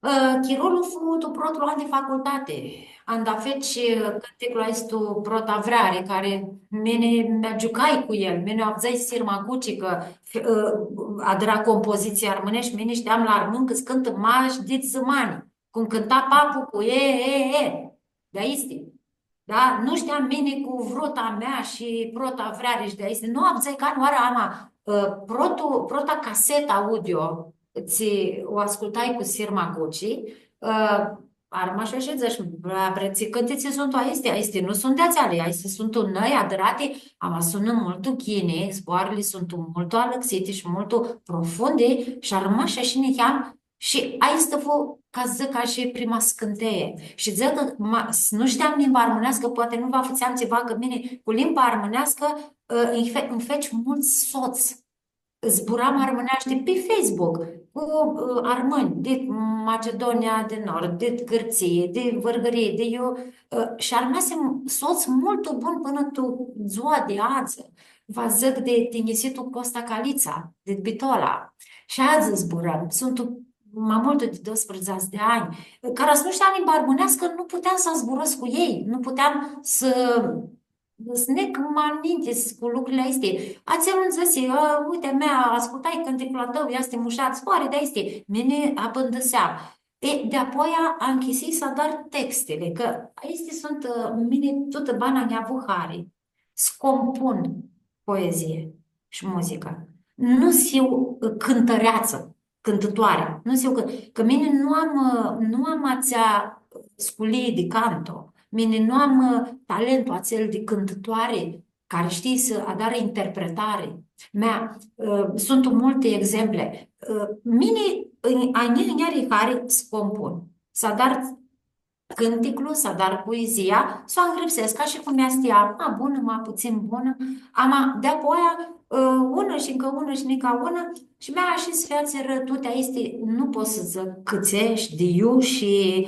Ã, chirolu fu tu protlu an di facultati, anda feci, ã, cãnticlu aestu Prota vreari, cari mini mi-agiucai cu el, mini u avdzãi Sirma Guci, cã, ã, adra compozitsii armãneshti, mini shteam la armãn cã s-cãntã mash dit zãmani, cum cãnta papu cu e, e, e. Di aisti. Da? Nu shteam mini cu Vruta mea shi Prota vreari shi di aisti. Nu avdzãi canãoarã, ama, ã, protu-, prota casetã audio, tsi u ascultai cu Sirma Guci, ã, armash shi dzãsh, bra, bre, tsi cãntitsi suntu aisti? Aisti nu suntu di atseali, aisti suntu nai, adrati, ama sunã multu ghini, zboarãli suntu multu alãxiti shi multu profundi shi armash shi niheam Shi aestã fu, ca s-dzãc, ca shi prima scãnteie. Shi dzãc cã ma, s-, nu shteam limba armãneascã, poati nu va fãtseam tsiva, cã mini cu limba armãneascã, ã, nj-fe-, nj-feci multsã sots. Zburam armãneashti pi Facebook cu, ã, armãnj di Macedonia di Nord, di Gãrtsii, di Vãrgãrii, di iu, ã, shi armasem sots multu buni pãnã tu dzua di adzã. Va dzãc di tinjisitu Costa Calitsa, di Bitola. Shi adzã zburãm. Suntu ma multu di doisprãdzatsi di anj, cara s-nu shteam limba armãneascã, nu puteam s-zburãscu cu elj, nu puteam s-, s-neg ma ninti s-, cu lucrili aesti. Atsel nji dzãsi, „Ã, uite, mea, ascultai cãnticlu a tãu, easti mushat, zboarã di aesti.” Mini apãndãseam. E, di-apoia anchisii s-adar textili, cã aesti suntu, ã, mini tutã bana nj-avu hari. S-compun poezii shi muzicã. Nu s-hiu, ã, cãntãreatsã, cãntãtoari. Nu s-hiu cã, cã mini nu am, ã, nu am atsea sculii di canto. Mini nu am, ã, talentul atsel di cãntãtoari cari shtii s-adarã interpretari. Mea, ã, suntu multi exempli. Ã, mini, ã, a njia, a njia ari hari s-compun. S-adar cãnticlu, s-adar poezia, s-u angrãpsescu, ca shi cum easti ea, ma bunã, ma putsãn bunã, ama di-apoia, ã, unã shi ncã unã shi nica unã, shi mea ashi s-featsirã tuti aesti, nu pot s-dzãc cãtse shi di iu shi,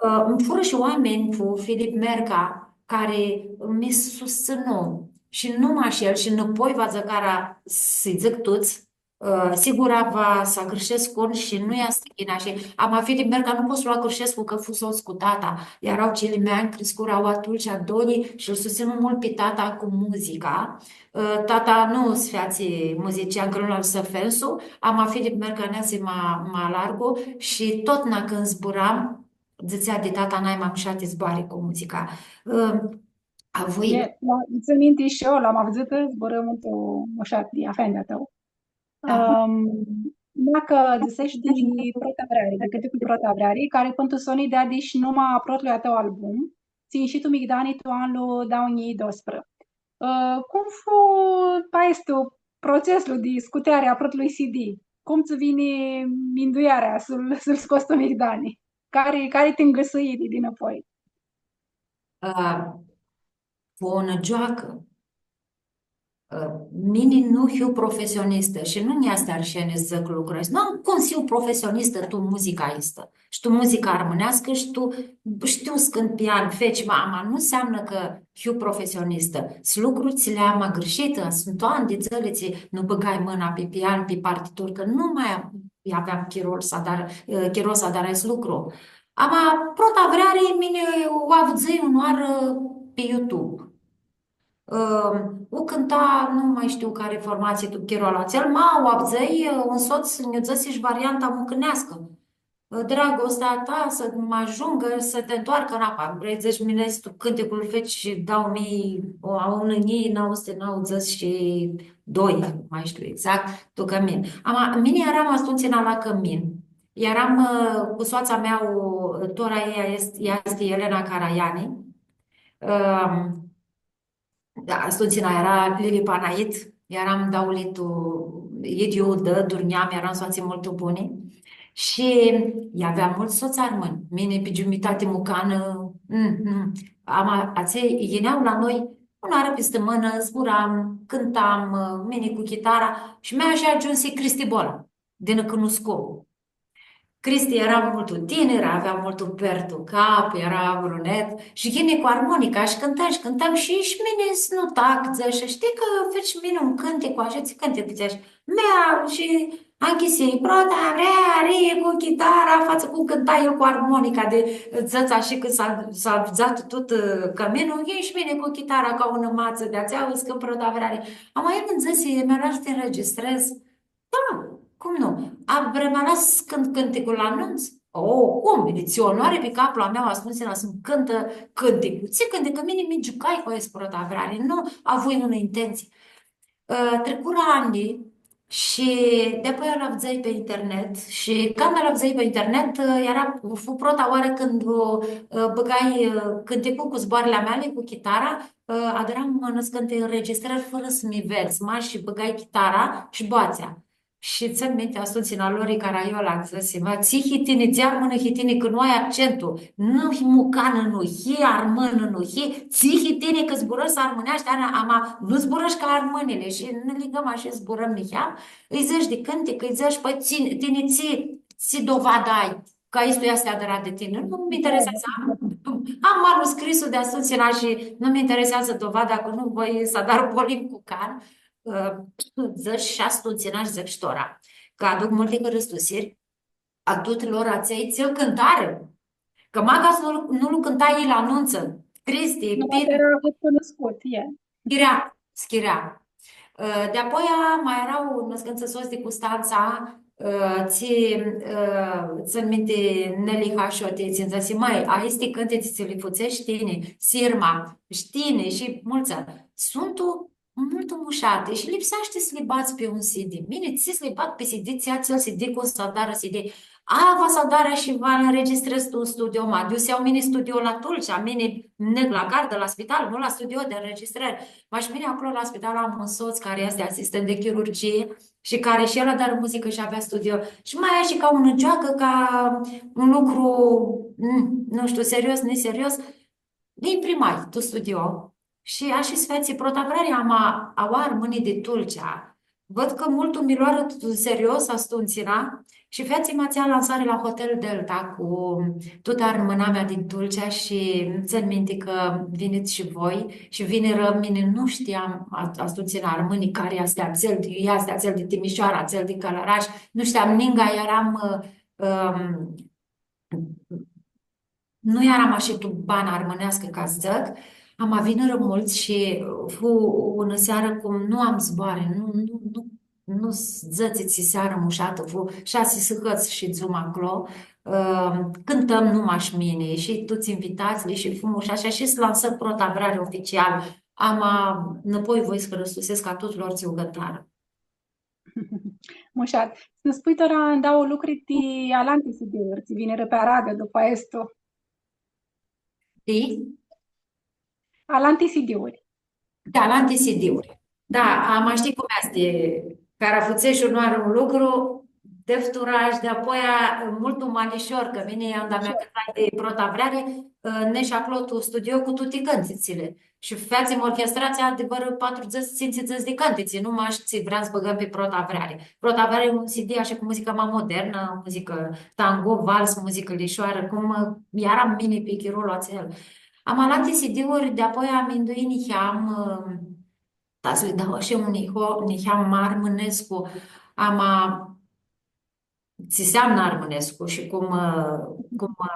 ã, furã shi oaminj, fu Filip Merca, cari mi sustsãnu, shi nu mash el, shi nãpoi va dzãc cara s-dzãc tuts, Ã, sigura va s-agãrshescu shi nu easti ghini shi ama Filip Merca nu pot s-lu agãrshescu cã fu sots cu tata. Eara cilimeanj, criscurã atumtsea doilji shi lu sustsãnu multu pi tata cu muzica. Ã, tata nu s-featsi muzician, cã nu lu avea sãntu, ama Filip Merca neasi ma, ma largu shi totna cãndu zburam, dzãtsea di tata nai ma mushati zboarã cu muzica. Ã, avui E, da, tsãn minti shi eu, lu am avdzãtã, zburã multu mushat di afendi a tãu. Aha. Ãm, ma cã dzãseshi di Prota Vreari, di cãnticlu Prota Vreari, cari pãn tu soni deadi shi numa a protlui a tãu album, tsi inshi tu migdani tu anlu dauã njilji doisprã. Ã, cum fu aestu protseslu di scuteari a protlui C D? Cum tsã vini minduearea s-lu, s-lu scots tu migdani? Cari, cari ti ngãsui di dinãpoi? Ã, fu unã gioacã. Ã, mini nu hiu profesionistã shi nu nj-easti arsheni s-dzãc lucrul aestu. Nu am cum s-hiu profesionistã tu muzica aestã. Shi tu muzica armãneascã shi tu, shtiu s-cãntu pian, feci, ma, ama nu nseamnã cã hiu profesionistã. S-lucru tsi li am agãrshitã, suntu anj di dzãli tsi nu bãgai mãna pi pian, pi partituri, cã nu ma aveam chirolu s-adar, chirolu s-adar aestu lucru. Ama Prota Vreari, mini u avdzãi unãoarã pi YouTube. Ãm, u cãnta, nu ma shtiu cari formatsii tu chirolu atsel, ma u avdzãi, ã, un sots nj-u dzãsi shi varianta mucãneascã. Ã, dragostea ta să mă ajungă, să te întoarcă înapoi. Vrei, dzãtsi, mini aestu cãntic lu feci shi dauã njilji, o, a, unã njilji nauã suti nauãdzãts shi doi, nu ma shtiu exact, tu cãmin. Ama, mini earam atumtsea la cãmin. Earam, ã, cu soatsa mea, u, tora ea easti, ea easti Elena Caraiani. Ãm, Da, atumtsea eara Lili Panait, earam dauli tu idyiu odã, durnjam, earam soatsi multu buni. Shi ea avea multsã sots armãnj. Mini pi giumitati mucanã, mm, mm. Ama, atselj yinea la noi, unãoarã pi stãmãnã, zburam, cãntam, mini cu chitara shi mea ashi agiumsi Cristi Bola, di nã cunuscum. Cristi eara multu tinir, avea multu per tu cap, eara brunet, shi yini cu armonica, shi cãntãm, shi cãntãm, shi, shi mini s-nu tac, dzãsh, shtii cã feci mini un cãntic, ashi, tsi cãntic dzãsh? Mea, shi anchisi, Prota Vreari cu chitara, fatsã cum cãnta el cu armonica di, dzãts, ashi cã s-a, s-avdza tut, ã, cãminlu, yin shi mini cu chitara ca unã matsã di atsea, s-cãntu Prota Vreari. Ama el nji dzãsi, mi-arãdz s-ti nregistrez. Da, cum nu? A, vrei ma las cãntu cãnticlu la anunts? O, cum? Deci, tsi onoari pi caplu a meu, atumtsea s-nji cãntã cãnticlu. Tsi cãntic? Cã mini mi giucai cu aestu Prota Vreari, nu avui unã intentsii. Ã, tricurã anjlji shi di-apoia lu avdzãi pi internet shi canda lu avdzãi pi internet, ã, eara, fu prota oarã cãndu, ã, bãgai, ã, cãnticlu cu zboarãli a meali, cu chitara, ã, adram nãscãnti nregistrãri fãrã s-mi vedz, mash bãgai chitara shi boatsea. Shi tsãn minti, atumtsea Lori Caraiola nji dzãsi, ma, tsi hii tini, tsi armãnã hii tini, cã nu ai accentul, nu hii mucanã, nu hii armãnã, nu hii, tsi hii tini, cã zburãshti armãneashti, ama, ama nu zburãshti ca armãnjlji. Shi nã ligãm ashi, zburãm niheam, lji dzãsh di cãntic, lji dzãsh, pãi, tsi, tini tsi, tsi dovadã ai cã aestu easti adrat di tini? Nu mi intereseadzã. Am, am manuscrisul di atumtsea shi nu mi intereseadzã dovada, cã nu voi s-adar polim cu can. Ã, dzãsh shi atumtsea shi dzãc shi tora, cã aduc multi hãristusiri a tutulor atselj tsi-l cãntarã. Cã macã s-nu, nu lu cãnta elj la anuntsã, Cristi, nu, Pit-, eara avut cunuscut, e. Chirea, s-chirea. Ã, di-apoia ma eara nãscãntsã sots di Custantsa, ã, tsi, ã, tsãn minti Neli Hashoti, tsi nji dzãsi, mãi, aesti cãntitsi tsi li futseshti tini, Sirma, shi tini, shi multsã, suntu multu mushati shi lipseashti s-li badz pi un C D. Mini, tsi s-li bag pi C D, tsi atsel C D, cum s-adarã C D? A, va s-adarã shi va nregistrez tu un studio, ma, iu s-ljau mini studio la Tulcea, mini neg la gardã, la spital, nu la studio di nregistrãri. Ma shi mini aclo la spital am un sots cari easti asistent di chirurgie shi cari shi el adarã muzicã shi avea studio. Shi ma easti ca unã gioacã, ca un lucru, mm, nu shtiu, serios, niserios. Nã imprimai tu studio shi ashi s-featsi Prota Vreari, ama aua armãnjlji di Tulcea, Vãd cã multu mi loarã tu serios astuntsina shi featsim atsea lansari la Hotel Delta cu tutã armãnamea din Tulcea shi tsãn minti cã vinit shi voi shi vinirã, mini nu shteam a-, astuntsina armãnjlji cari easti atsel di, easti atsel di Timishoara, atsel di Cãlãrash, nu shteam ninga, earam, ã, ãm, nu earam ashi tu bana armãneascã, ca s-dzãc, ama vinirã multsã shi fu unã searã cum nu am zboarã, nu, nu, nu, nu s-dzãtsi tsi searã mushatã, fu shasi sãhãts shidzum aclo, ã, cãntãm nu mash mini shi tuts invitatslji shi fu mushat shi ashi s-lansã Prota Vreari oficial, ama nãpoi voi s-hãristusescu a tutulor tsi u cãntarã. Mushat. S-nã spui tora ndauã lucri ti alanti C D-uri, tsi vinirã pi aradã dupã aestu. Ti? Alanti C D-uri. Da, alanti C D-uri. Da, ama shtii cum easti, cara futseshti unãoarã un lucru, deftura shi di-apoia multu ma lishor, cã mini, anda mi-acãtsai di Prota Vreari, ã, nesh aclo tu studio cu tuti cãntitsli. Shi featsim orchestratsia di vãrã patrudzãts, tsindzãts di cãntitsi, nu mash tsi vream s-bãgãm pi Prota Vreari. Prota Vreari e un C D ashi cu muzicã ma modernã, muzicã tango, vals, muzicã lishoarã, cum, ã, earam mini pi chirolu atsel. Ama alanti C D-uri, di-apoia minduii niheam, ã, ta s-li dau ashi un niho-, niheam ma armãnescu, ama tsi nseamnã armãnescu shi cum, ã, cum, ã,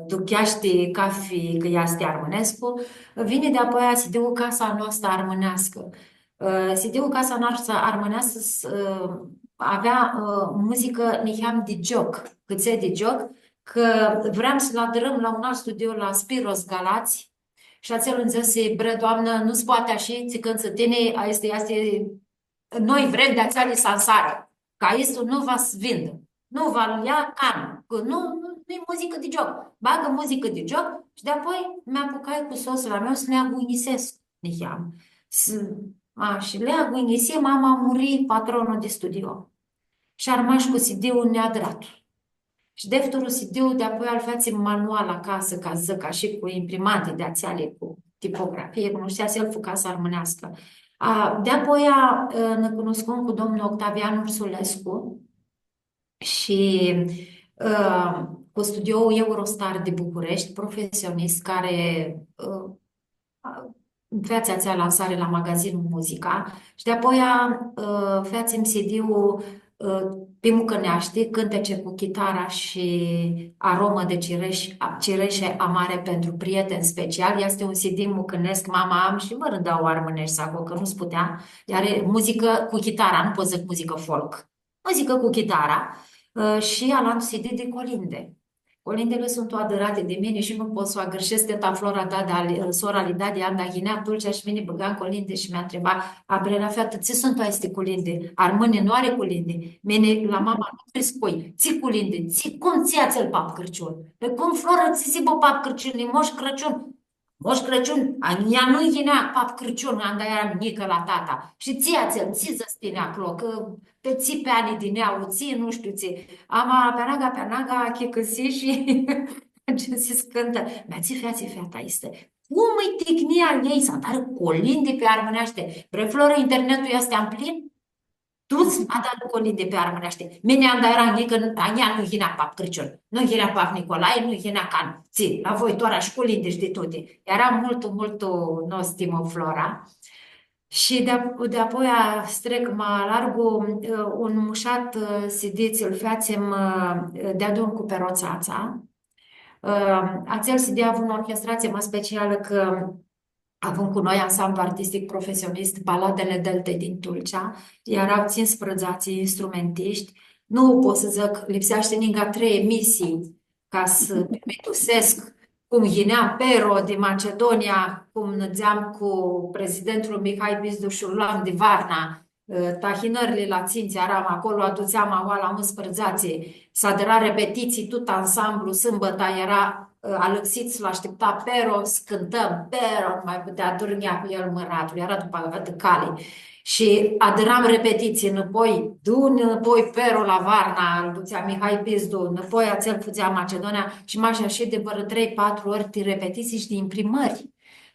ducheashti cafi cã easti armãnescu, vini di-apoia C D-ul Casa Noastrã Armãneascã. Ã, C D-ul Casa Noastrã Armãneascã s-, ã, avea, ã, muzicã niheam di gioc, cãtse di gioc, cã vream s-lu adrãm la un alt studio, la Spiros Galați, shi atsel nji dzãsi, „Bre, doamnã, nu s-poati ashi, tsi cãntsã tini, aestã easti, noi vrem di atseali s-ansarã, cã aestu nu va s-vindã, nu va lja canã, cã nu, nu, nu-i muzicã di gioc. Bagã muzicã di gioc.” Shi di-apoi mi-apucai cu soslu a meu s-li agunjisescu niheam. S-, a, shi li agunjisim, ama muri patronlu di studio. Shi armash cu C D-ul neadratu. Shi defturlu C D-ul, di-apoia lu featsim manual acasã, ca s-dzãc, ashi cu imprimanti di atseali, cu tipografie, cunushtea s-el fu Casa Armãneascã. A, di-apoia, ã, nã cunuscum cu domnul Octavian Ursulescu shi, ã, cu studioul Eurostar di Bucureshti, profesionist, cari, ã, featsi atsea lansari la magazinul Muzica shi di-apoia, ã, featsim C D-ul, ã, pi mucãneashti, cãntece cu chitara shi aromă de cireș, a, cireșe amare pentru prieteni special. Easti un C D mucãnescu, mama, am shi vãrã dauã armãneshti aclo, cã nu s-putea. Eara muzicã cu chitara, nu pot s-dzãc muzicã folk. Muzicã cu chitara, ã, shi alantu C D di colinde. Colindili suntu adãrati di mini shi nu pot s-u agãrshescu, teta Flora, dadi ali, sora ali dadi, anda yinea Tulcea shi mini bãgam colindi shi mi ntriba, „A, bre, la featã, tsi suntu aesti colindi? Armãnjlji nu ari colindi.” Mini la mama nu criscui. „Tsi colindi? Tsi, cum, tsi atsel pap Crãciun?” „Pãi cum, Flora, tsi s-hibã pap Crãciun? E Moș Crăciun.” Moș Crăciun, a, ea nu yinea pap Crãciun, anda earam njicã la tata. Shi tsi atsel, tsi dzãts tini aclo, cã pi tsi peani di neauã, tsi, nu shtiu tsi. Ama, pi anaga, pi anaga, achicãsii shi tsi s-cãntã. Mea, tsi featsi feata aestã? Cum-i ticnia a ljei s-adarã colindi pi armãneashti? Bre, Flora, internetul easti amplin? Tuts adarã colindi pi armãneashti. Mini anda earam njicã, a njia nu yinea pap Crãciun. Nu yinea pap Nicolae, nu yinea can. Tsi, la voi tora shi colindi shi di tuti. Eara multu, multu nostimã Flora. Shi di-a, di-apoia s-trec ma largu, ã, un mushat, ã, C D tsi-l featsim, ã, deadun cu Pero Tsatsa. Ã, atsel C D avu unã orchestratsii ma specialã cã avum cu noi ansamblu artistic profesionist, Baladele Deltei din Tulcea. Eara tsisprãdzatsi instrumentishti. Nu pot s-dzãc, lipseashti ninga trei emisii ca s-pirmitusescu cum yinea Pero di Macedonia, cum nidzeam cu prezidentlu Mihai Bizdu shi lu loam di Varna, ã, tahinãrli la tsintsi earam aclo, adutseam aoa la unsprãdzatsi, s-adra repetitsii, tut ansamblu, sãmbãta eara, ã, alãxit, s-lu ashtipta Pero, s-cãntãm, Pero, nu mai putea, durnjea cu el mãratlu, eara dupã, di cali. Shi adram repetitsii, nãpoi, du-, nãpoi Pero la Varna, lu dutsea Mihai Bizdu, nãpoi atsel fudzea Macedonia shi mash ashi di vãrã trei, patru ori ti repetitsii shi di imprimãri.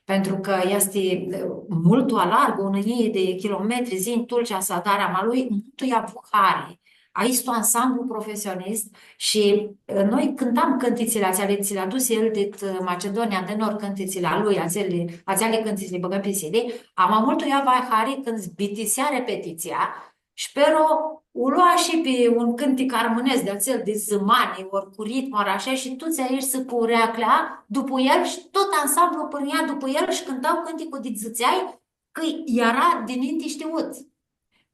Pentru cã easti, ã, multu alargu, unã njilji di kilometri, dzãc, Tulcea s-adari, ama lui multu lj-avu hari. Aestu ansamblu profesionist shi, ã, noi cãntam cãntitsili atseali, tsi li adusi el dit, ã, Macedonia di Nord, cãntitsili a lui, atseali, atseali cãntitsi li bãgãm pi C D, ama multu lj-avu hari cãndu s-bitisea repetitsia, shi Pero u lua shi pi un cãntic armãnescu di atsel di zãmani, ori cu ritmul, ori ashi, shi tuts aeshti s-curea dupu el shi tut ansamblu pãrnea dupu el shi cãnta cãnticlu di dzãtseai cã eara dininti shtiut.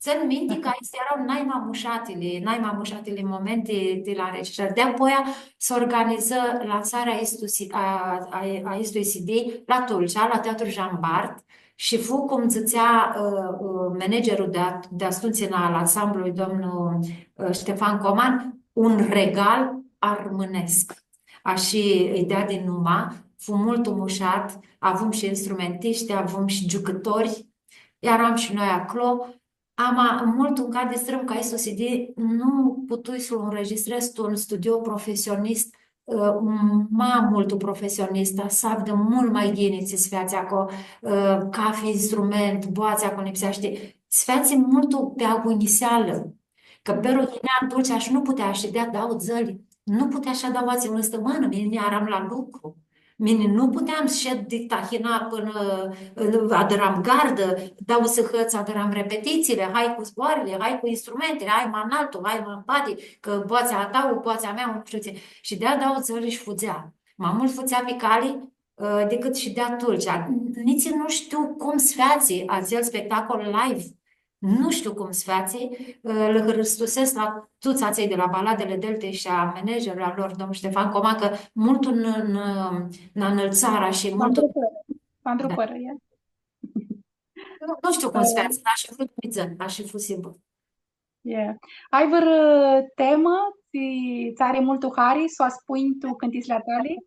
Tsãn minti cã aesti eara naima mushatili, naima mushatili momenti di la înregistrări. Di-apoia s-organizã lansarea aestui C-, a, a, a aestui C D la Tulcea, la Teatrul Jean Bart, shi fu, cum dzãtsea, ã, ã, managerlu di a-, di atumtsea al ansamblului, domnul, ã, Ștefan Coman, un regal armãnescu. Ashi lji deadi numa, fu multu mushat, avum shi instrumentishti, avum shi giucãtori, earam shi noi aclo. Ama multu ncadi s-dzãtsem cã aestu C D nu putui s-lu înregistrez tu un studio profesionist, ã, ma multu profesionist, s-avdã multu ma ghini tsi s-featsi aclo, ã, cafi instrument, boatsea cum lipseashti, s-featsi multu pi agunisealã. Cã Pero yinea Tulcea shi nu putea s-shidea dauã dzãli, nu putea s-shadã aoatsi unã stãmãnã, mini earam la lucru. Mini nu puteam s-shed di tahina pãnã, ã, adãram gardã, dauã sãhãts adãram repetitsiili, hai cu zboarãli, hai cu instrumentili, hai ma analtu, hai ma mpadi, cã boatsea a ta, boatsea a mea, nu shtiu tsi. Shi shidea dauã dzãli shi fudzea. Ma multu fudzea pi cali, ã, dicãt shidea Tulcea. Nitsi nu shtiu cum s-featsi atsel spectacol live. Nu shtiu cum s-featsi, ã, lã hãristusescu la tuts atselj di la Baladele Deltei shi a managerlui a lor, domnul Ștefan Coma, cã multu n-, n-, nã anãltsarã shi multu... Andrupãrã. Andrupãrã, e. Nu, nu shtiu cum s-featsi, dar ashi fu, ashi fu sigur. E. Ai vãrã temã tsi, tsi ari multu hari s-u spunj tu cãntitsli a tali?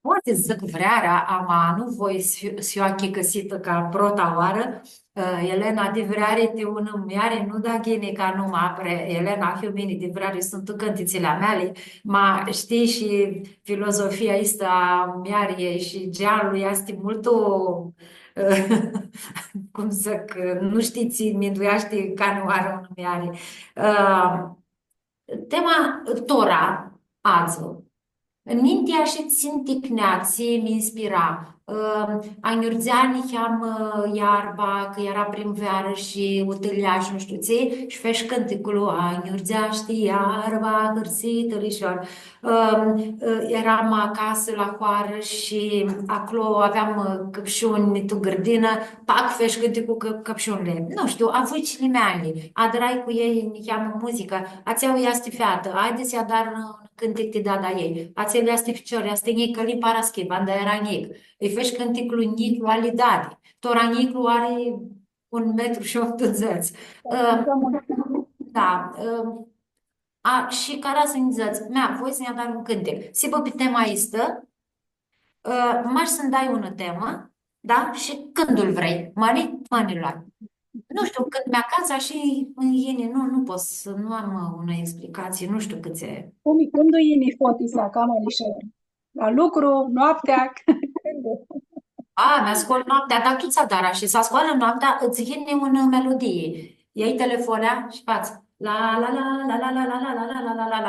Pot s-dzãc vrearea, ama nu voi s-hiu, s-hiu achicãsitã ca prota oarã. Ã, Elena di vreari ti unã muljari nu da ghini ca numa, pre-, Elena hiu mini di vreari, suntu cãntitsili a meali, ma shtii shi filozofia aestã a muljariljei shi geanlu easti multu, ã, cum s-dzãc, nu shtii tsi mindueashti canãoarã unã muljari. Ã, Tema tora, adzã. Ninti ashi tsi nj-ticnea, tsi mi inspira. Ã, anjurdzea niheamã iarba, cã eara primvearã shi u tãlja shi nu shtiu tsi, shi fesh cãnticlu, anjurdzeashti iarba hãrsitã lishor. Ã, ã, eram acasã la hoarã shi aclo aveam, ã, cãpshuni tu gãrdinã, pac, fesh cãnticlu cã-, cãpshunili. Nu shtiu, avui cilimeanjlji, adrai cu elj niheamã muzicã, atsea easti featã, haidi s-lj-adar un cãntic ti dada ei. Atsel easti ficior, easti njic, cã li paraschivã, anda eara njic. Lji fesh cãnticlu Njiclu ali dadi. Tora njiclu ari un metru shi optudzãts. Ã, da, ã, a, shi cara s-nji dzãts, mea, voi s-nj-adar un cãntic. S-hibã pi tema aestã, ã, mash s-nji dai unã temã, da? Shi cãndu-l vrei, mãni, mãni-l ai. Nu shtiu, cãndu mi acats shi nj-yini, nu, nu pot s-, nu am, ã, unã explicatsii, nu shtiu cãtse. Cum, cãndu yini fotisea, cama lishor? La lucru, noaptea, cãndu? A, mi-ascol noaptea, dar tu tsi adari shi s-ascoalã noaptea, ãts yini unã melodii. Ljai telefonea shi fats la, la,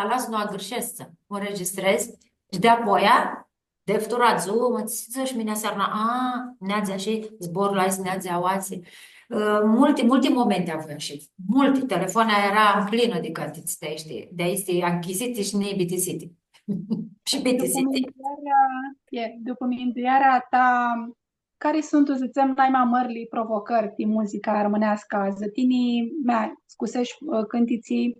la, s-nu agãrsheshti, u înregistrezi shi di-apoia deftura dzuã, mã, tsi dzãsh mini asearã, a, neadzi shi zborlu aestu, neadzi aoatsi. Ã, multi, multi momenti avui shi multi. Telefonea eara mplinã di cãntitsi, shtii, di aesti anchisiti shi nibitisiti. Shi bitisiti. Dupã minduearea, e, dupã minduearea ta, cari suntu, dzãtsem, nai ma mãrli provocãri ti muzica armãneascã adzã? Tini, mea, scuseshi, ã, cãntitsi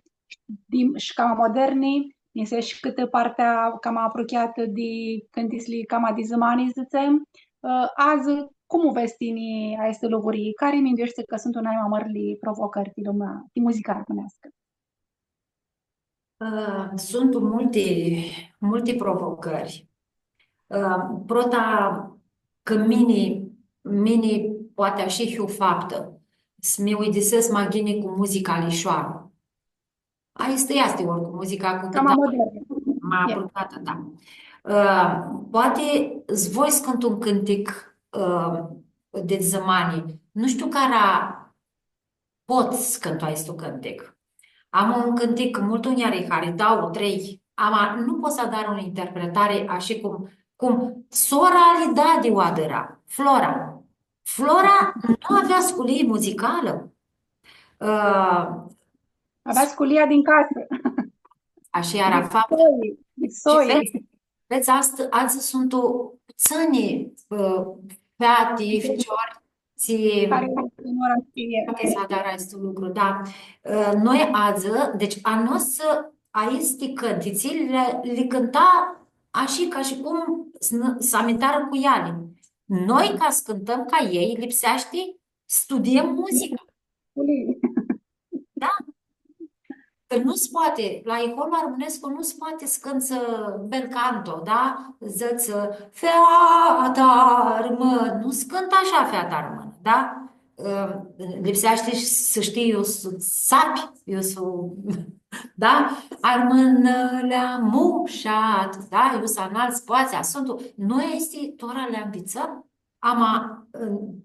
di, shi cama moderni, ninseshi cãtã partea cama aprucheatã di cãntitsli cama di zãmani, dzãtsem. Ã, adzã, cum u vedz tini aesti lucri? Cari mindueshti cã suntu nai ma mãrli provocãri ti lumea, ti muzica armãneascã? Ã, suntu multi, multi provocãri. Ã, prota, cã mini, mini poati ashi hiu faptã, s-mi uidisescu ma ghini cu muzica lishoarã. Aestã easti, oricum, muzica cu cama cãnta modernã. Ma aprucheatã, da. Ã, poati s-voi s-cãntu un cãntic, ã, di dzãmani. Nu shtiu cara pot s-cãntu aestu cãntic. Am un cãntic multu nj-ari hari, dauã, trei, ama nu pot s-adar unã interpretari ashi cum, cum sora ali dadi u adãra, Flora. Flora nu avea sculii muzicalã. Ã, Avea sculia din casã. Ashi eara fapta. Di soi, di soi. Shi vedz, vedz, adzã, adzã suntu putsãni, ã, feati, ficiori, tsi... Cari continuã s-adarã aestu lucru, da. Ã, noi adzã, deci, a noshtsã, aesti cãntitsi li, li cãnta ashi ca shi cum s-, s-amintarã cu eali. Noi, ca s-cãntãm ca elj, lipseashti s-studiem muzica. Da? Cã nu s-poati, la iholu armãnescu nu s-poati s-cãntsã bel canto, da? Dzãts, feata armãnã, nu s-cãntã ashi feata armãnã, da? Ã, lipseashti s-shtii iu s-sapi, iu s-, da? Armãnãlea mushat, da? Iu s-analtsã boatsea, suntu, noi aesti tora li nvitsãm, ama, ãn-,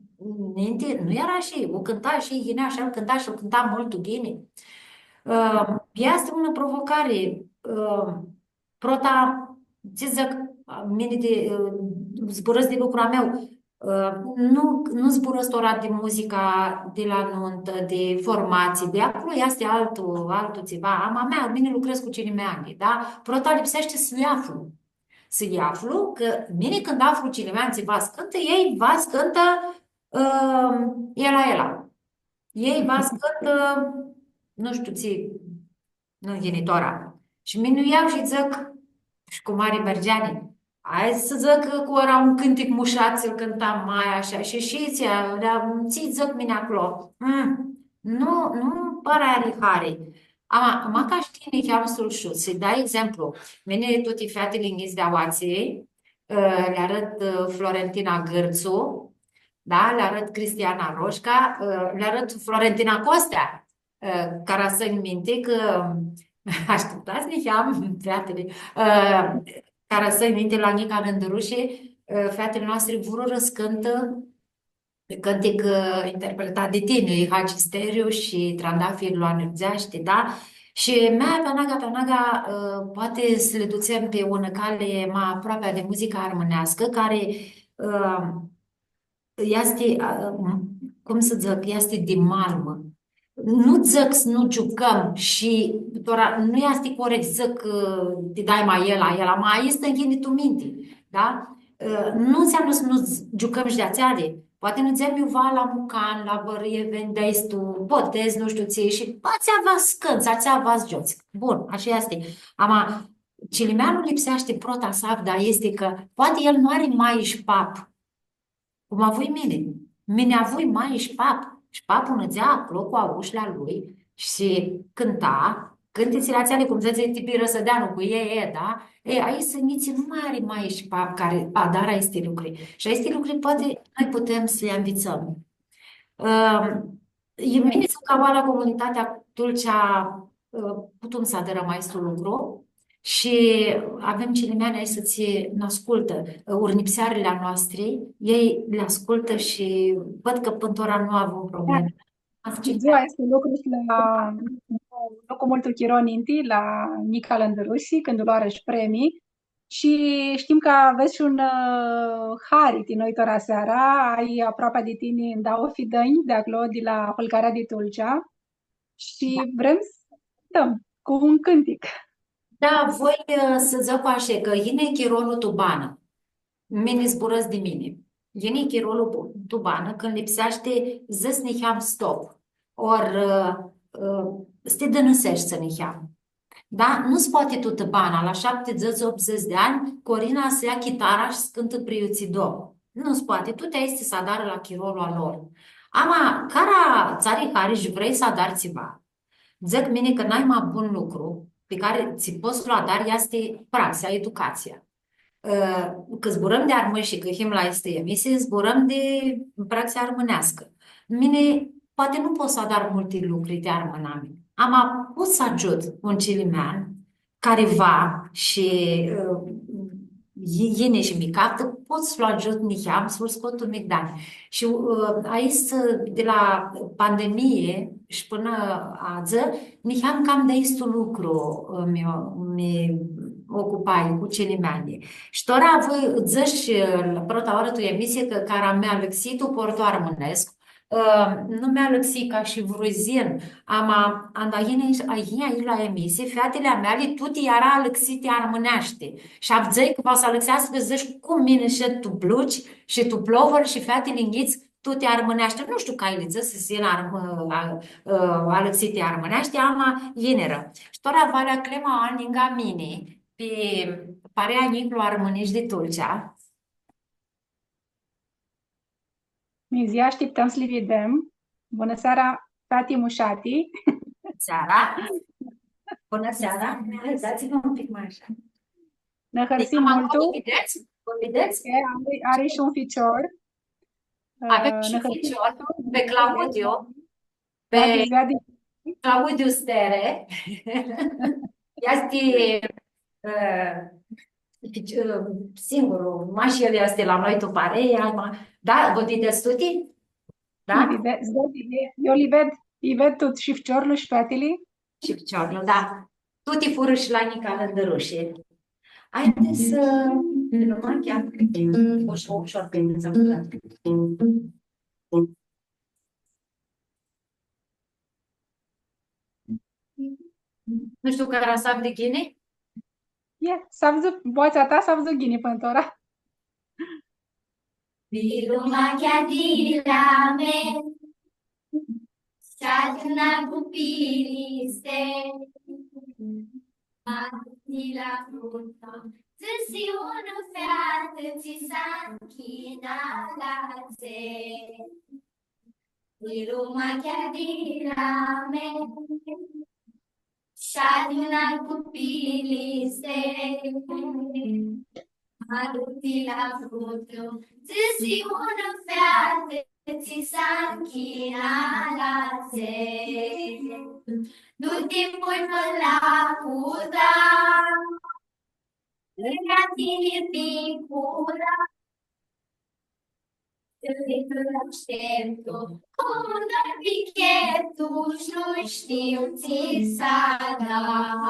ninti, nu eara ashi, u cãnta shi yinea shi el cãnta shi el cãnta multu ghini. Ã, easti unã provocari, ã, prota, tsi dzãc, mini di, ã, zburãscu di lucru a meu, ã, nu, nu zburãscu tora di muzica di la nuntã, di formatsii, di aclo easti altu, altu tsiva, ama mea, mini lucredz cu cilimeanjlji, da? Prota lipseashti s-lji aflu. S-lji aflu, cã mini cãndu aflu cilimeanj tsi va s-cãntã, elj va s-cãntã, ã, ela, ela. Elj va s-cãntã, nu shtiu tsi, nu yini tora. Shi mini u ljau shi dzãc, shi cu mari mãrgeani, hai s-dzãc cã tora un cãntic mushat, s-lu cãntãm ma ashi, shi, shi tsi, tsi dzãc mini aclo. Mm, nu, nu para ari hari. Ama, ma ca shtii, niheam s-lu shuts. S-dai exemplu, mini tuti featili njits di aoatsi, ã, li arãt, ã, Florentina Gãrtsu, da, li arãt Cristiana Roshca, ã, li arãt Florentina Costea, ã, cara s-tsãn minti cã, ashtiptats niheam, featili, ã, cara s-tsãn minti la Nica Lãndãrushi, ã, featili noastri vrurã s-cãntã cãntic, ã, interpretat di tini, Hagi Steriu shi Trandafirlu anãrdzeashti, da? Shi mea, pi anaga, pi anaga, ã, poati s-li dutsem pi unã cali ma aproapea di muzica armãneascã, cari, ã, easti, ã, cum s-dzãc, easti di marmã. Nu dzãc s-nu giucãm shi tora, nu easti corect s-dzãc cã ti dai ma ela, ela, ma aestã nj-yini tu minti, da? Ã, nu nseamnã s-nu giucãm shi di atseali. Poati nidzem iuva la mucan, la vãrã event di aestu, botez, nu shtiu tsi, shi atsea va s-cãnts, atsea va s-giots. Bun, ashi easti. Ama, cilimeanlu lipseashti prota s-avdã easti cã poati el nu ari mai shi pap. Cum avui mini. Mini avui mai shi pap. Shi paplu nãdzea aclo cu aushli a lui shi cãnta cãntitsili atseali, cum dzãtsi Tibi Rãsãdeanu cu e, e, da? E, aestã nitsi nu mai ari mai shi pap cari adarã aesti lucri. Shi aesti lucri poati noi putem s-li anvitsãm. Ãm, e, mini dzãc cã aoa la comunitatea Tulcea, ã, putem s-adrãm aestu lucru shi avem cilimeanj aeshti tsi nã ascultã, ã, urnipsearili a noastri, elj li ascultã shi vãd cã pãn tora nu avem probleme. Da. Dzua aestu lucru shi la, nu cu multu chiro ninti, la Nica Lãndãrushi, cãndu loarã shi premii, shi shtim cã avets shi un, ã, hari ti noi tora seara, ai aproapea di tini ndauã fidãnj di aclo, di la Hãlcarea di Tulcea. Shi vrem s-dãm cu un cãntic. Da, voi, ã, s-dzãc ashi, cã yini chirolu tu banã. Mini zburãscu di mini. Yini chirolu tu banã, cãndu lipseashti s-dzãts niheam stop. Ori, ã, ã, s-ti dãnãseshti niheam. Da? Nu s-poati tutã bana, la shaptidzãts, optudzãts di anj, Corina s-lja chitara shi s-cãntã Priutsido. Nu s-poati, tuti aesti s-adarã la chirolu a lor. Ama, cara tsã ari hari shi vrei s-adari tsiva. Dzãc mini cã nai ma bun lucru pi cari tsi pots s-lu adari easti praxea, educatsia. Ã, cã zburãm di armãnj shi cã him la aestã emisii, zburãm di praxea armãneascã. Mini poati nu pot s-adar multi lucri di armãnami. Ama pot s-agiut un cilimean cari va shi, ã, yi-, yini shi mi caftã, pot s-lu agiut niheam, s-lu scot tu migdani. Shi, ã, aestã, di la pandemie shi pãnã adzã, niheam cam di aestu lucru, ã, mi, mi ocupai cu cilimeanjlji. Shi tora vã dzãsh, ã, la prota oarã tu emisii cã cara mea alãxitã u portu armãnescu, ã, nu mi alãxi ca shi vru yin, ama, anda yini, a, yini la emisii, featili a meali tuti eara alãxiti armãneashti. Shi avdzãi cã va s-alãxeascã, dzãsh, cu mini shi tu blugi shi tu plovãri shi featili njits, tuti armãneashti. Nu shtiu cai li dzãsi s-yinã arm-, a, a, alãxiti armãneashti, ama yinirã. Shi tora va li acljim aoa ningã mini, pi parea Njiclu Armãneshti di Tulcea. Nji ashtiptãm s-li videm. Bunã seara, feati mushati. Seara. Bunã seara. Hai, dați-vă un pic mai așa. Nã hãrsim multu. Vã videts? Vã videts? E, ari, ari shi un ficior. Avem, ã, shi un ficior, pe Claudiu. Pe Claudiu Stere. Easti, ã, ã, singurlu, mash el easti la noi tu parei, ma, da, vã videts tuti? Da? Li vide-, s-vede, eu li ved, li ved tut, shi ficiorlu shi featili. Shi ficiorlu, da. Tuti furã shi la Nica Lãndãrushi. Haide s-, nu ma chiar, ușor, ușor, că e Nu shtiu cara s-avdi ghini. E, s-avdi, boatsea ta s-avdi ghini pãnã tora. Di lumachea di la me, s-adunã cu pilisti, ma di la furtã, dzãsi unã featã tsi s-anchina la tsi. Di lumachea di la me, s-adunã cu pilisti, ma di la furtã, dzãsi unã featã tsi s-anchina la tsi. Du-ti pãnã la Cuda, la tini, Picura. Shteptu, cum dai pichetlu, nu shtiu tsi s-adar.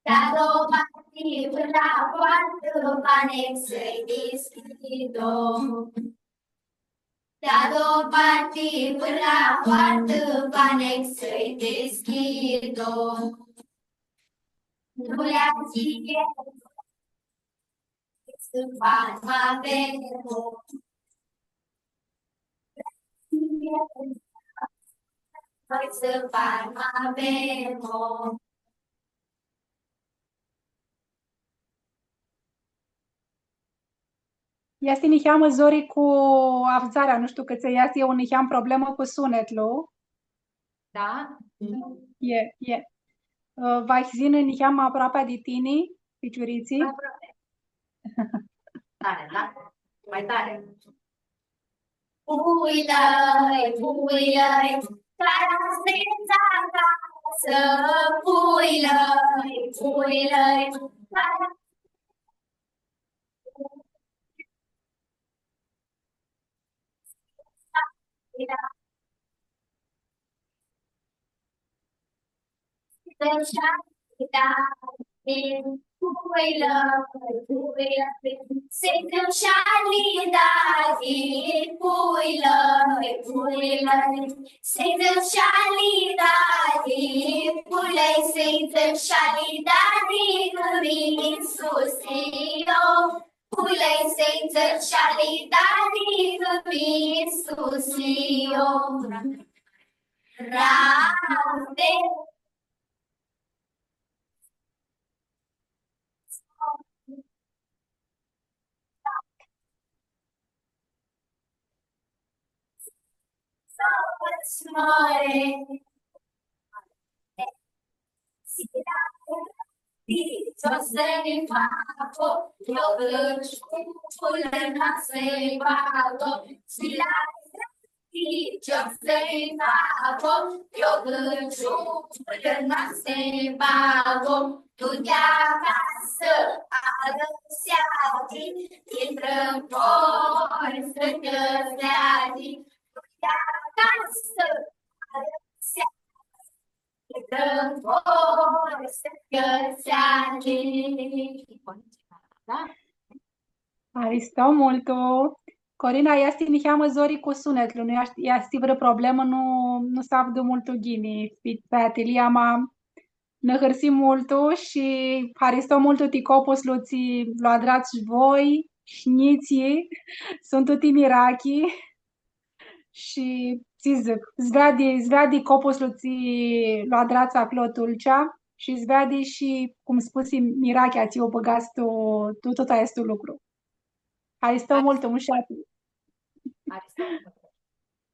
Da, doba ti pãnã la poartã, va neg s-lji dishcljidã. Da, doba ti pãnã la poartã, va neg s-lji dishcljidã. Nu lj-atsii s-fac ma beno. S-fac ma beno. Easti niheamã zori cu avdzarea, nu shtiu cã tsã easti, e un niheam problemã cu sunetlu. Da? E, e. Ã, va s-yinã niheamã aproapea di tini, ficiuritsi. Aproapi. Tari, da? Mai tari. Puilãi, puilãi, cara s-intrã acasã, puilãi, puilãi, cara Pulei s-dzãc shi ali Dani cã mi susi io. Rade. Haristo multu. Corina, easti niheamã zori cu sunetlu, nu easti, easti vãrã problemã, nu, nu s-avdu multu ghini pi, pi atelia, ma nã hãrsim multu shi haristo multu ti copuslu tsi lu adrats voi, sh-njitslji, suntu tuti mirachi. Shi tsi dzãc, s-veadi, s-veadi copuslu tsi lu adrats aclo Tulcea shi s-veadi shi, cum spusi, mirachea tsi u bãgats tu, tu tut aestu lucru. Haristo multu, mushati. Haristo multu.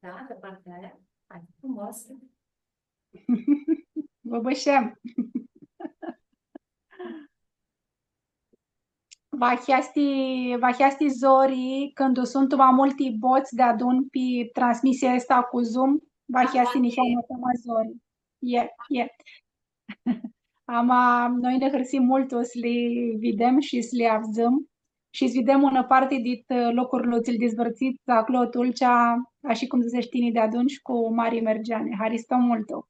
Da, di partea aia. Hai, frumos. Vã bãshem. Va easti, va easti zori, cãndu suntu ma multi bots deadun pi transmisia aestã cu Zoom, va easti niheamã cama zori. E, e. Ama noi nã hãrsim multu s-li videm shi s-li avdzãm shi s-videm unã parti dit, ã, lucrul tsi-l dizvãrtits aclo Tulcea, ashi cum dzãsesh tini deadun shi cu Mari Mergeani. Haristo multu.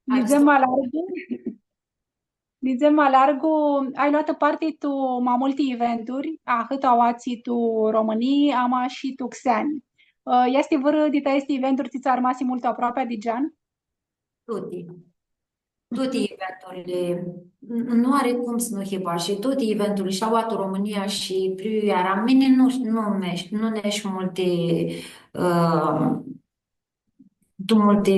Nidzem ma largu, nidzem ma largu, ai loatã parti tu ma multi eventuri, ahãt aoatsi tu Romãnii, ama shi tu xeani. Ã, easti vãrã dit aesti eventuri tsi tsã armasi multu aproapea di gean? Tuti. Tuti eventurli. N-, nu ari cum s-nu hibã. Shi tuti eventurli, shi aoa tu Romãnia shi priu eara, mini nu, nu nesh-, nu nesh multi, ã, tu multi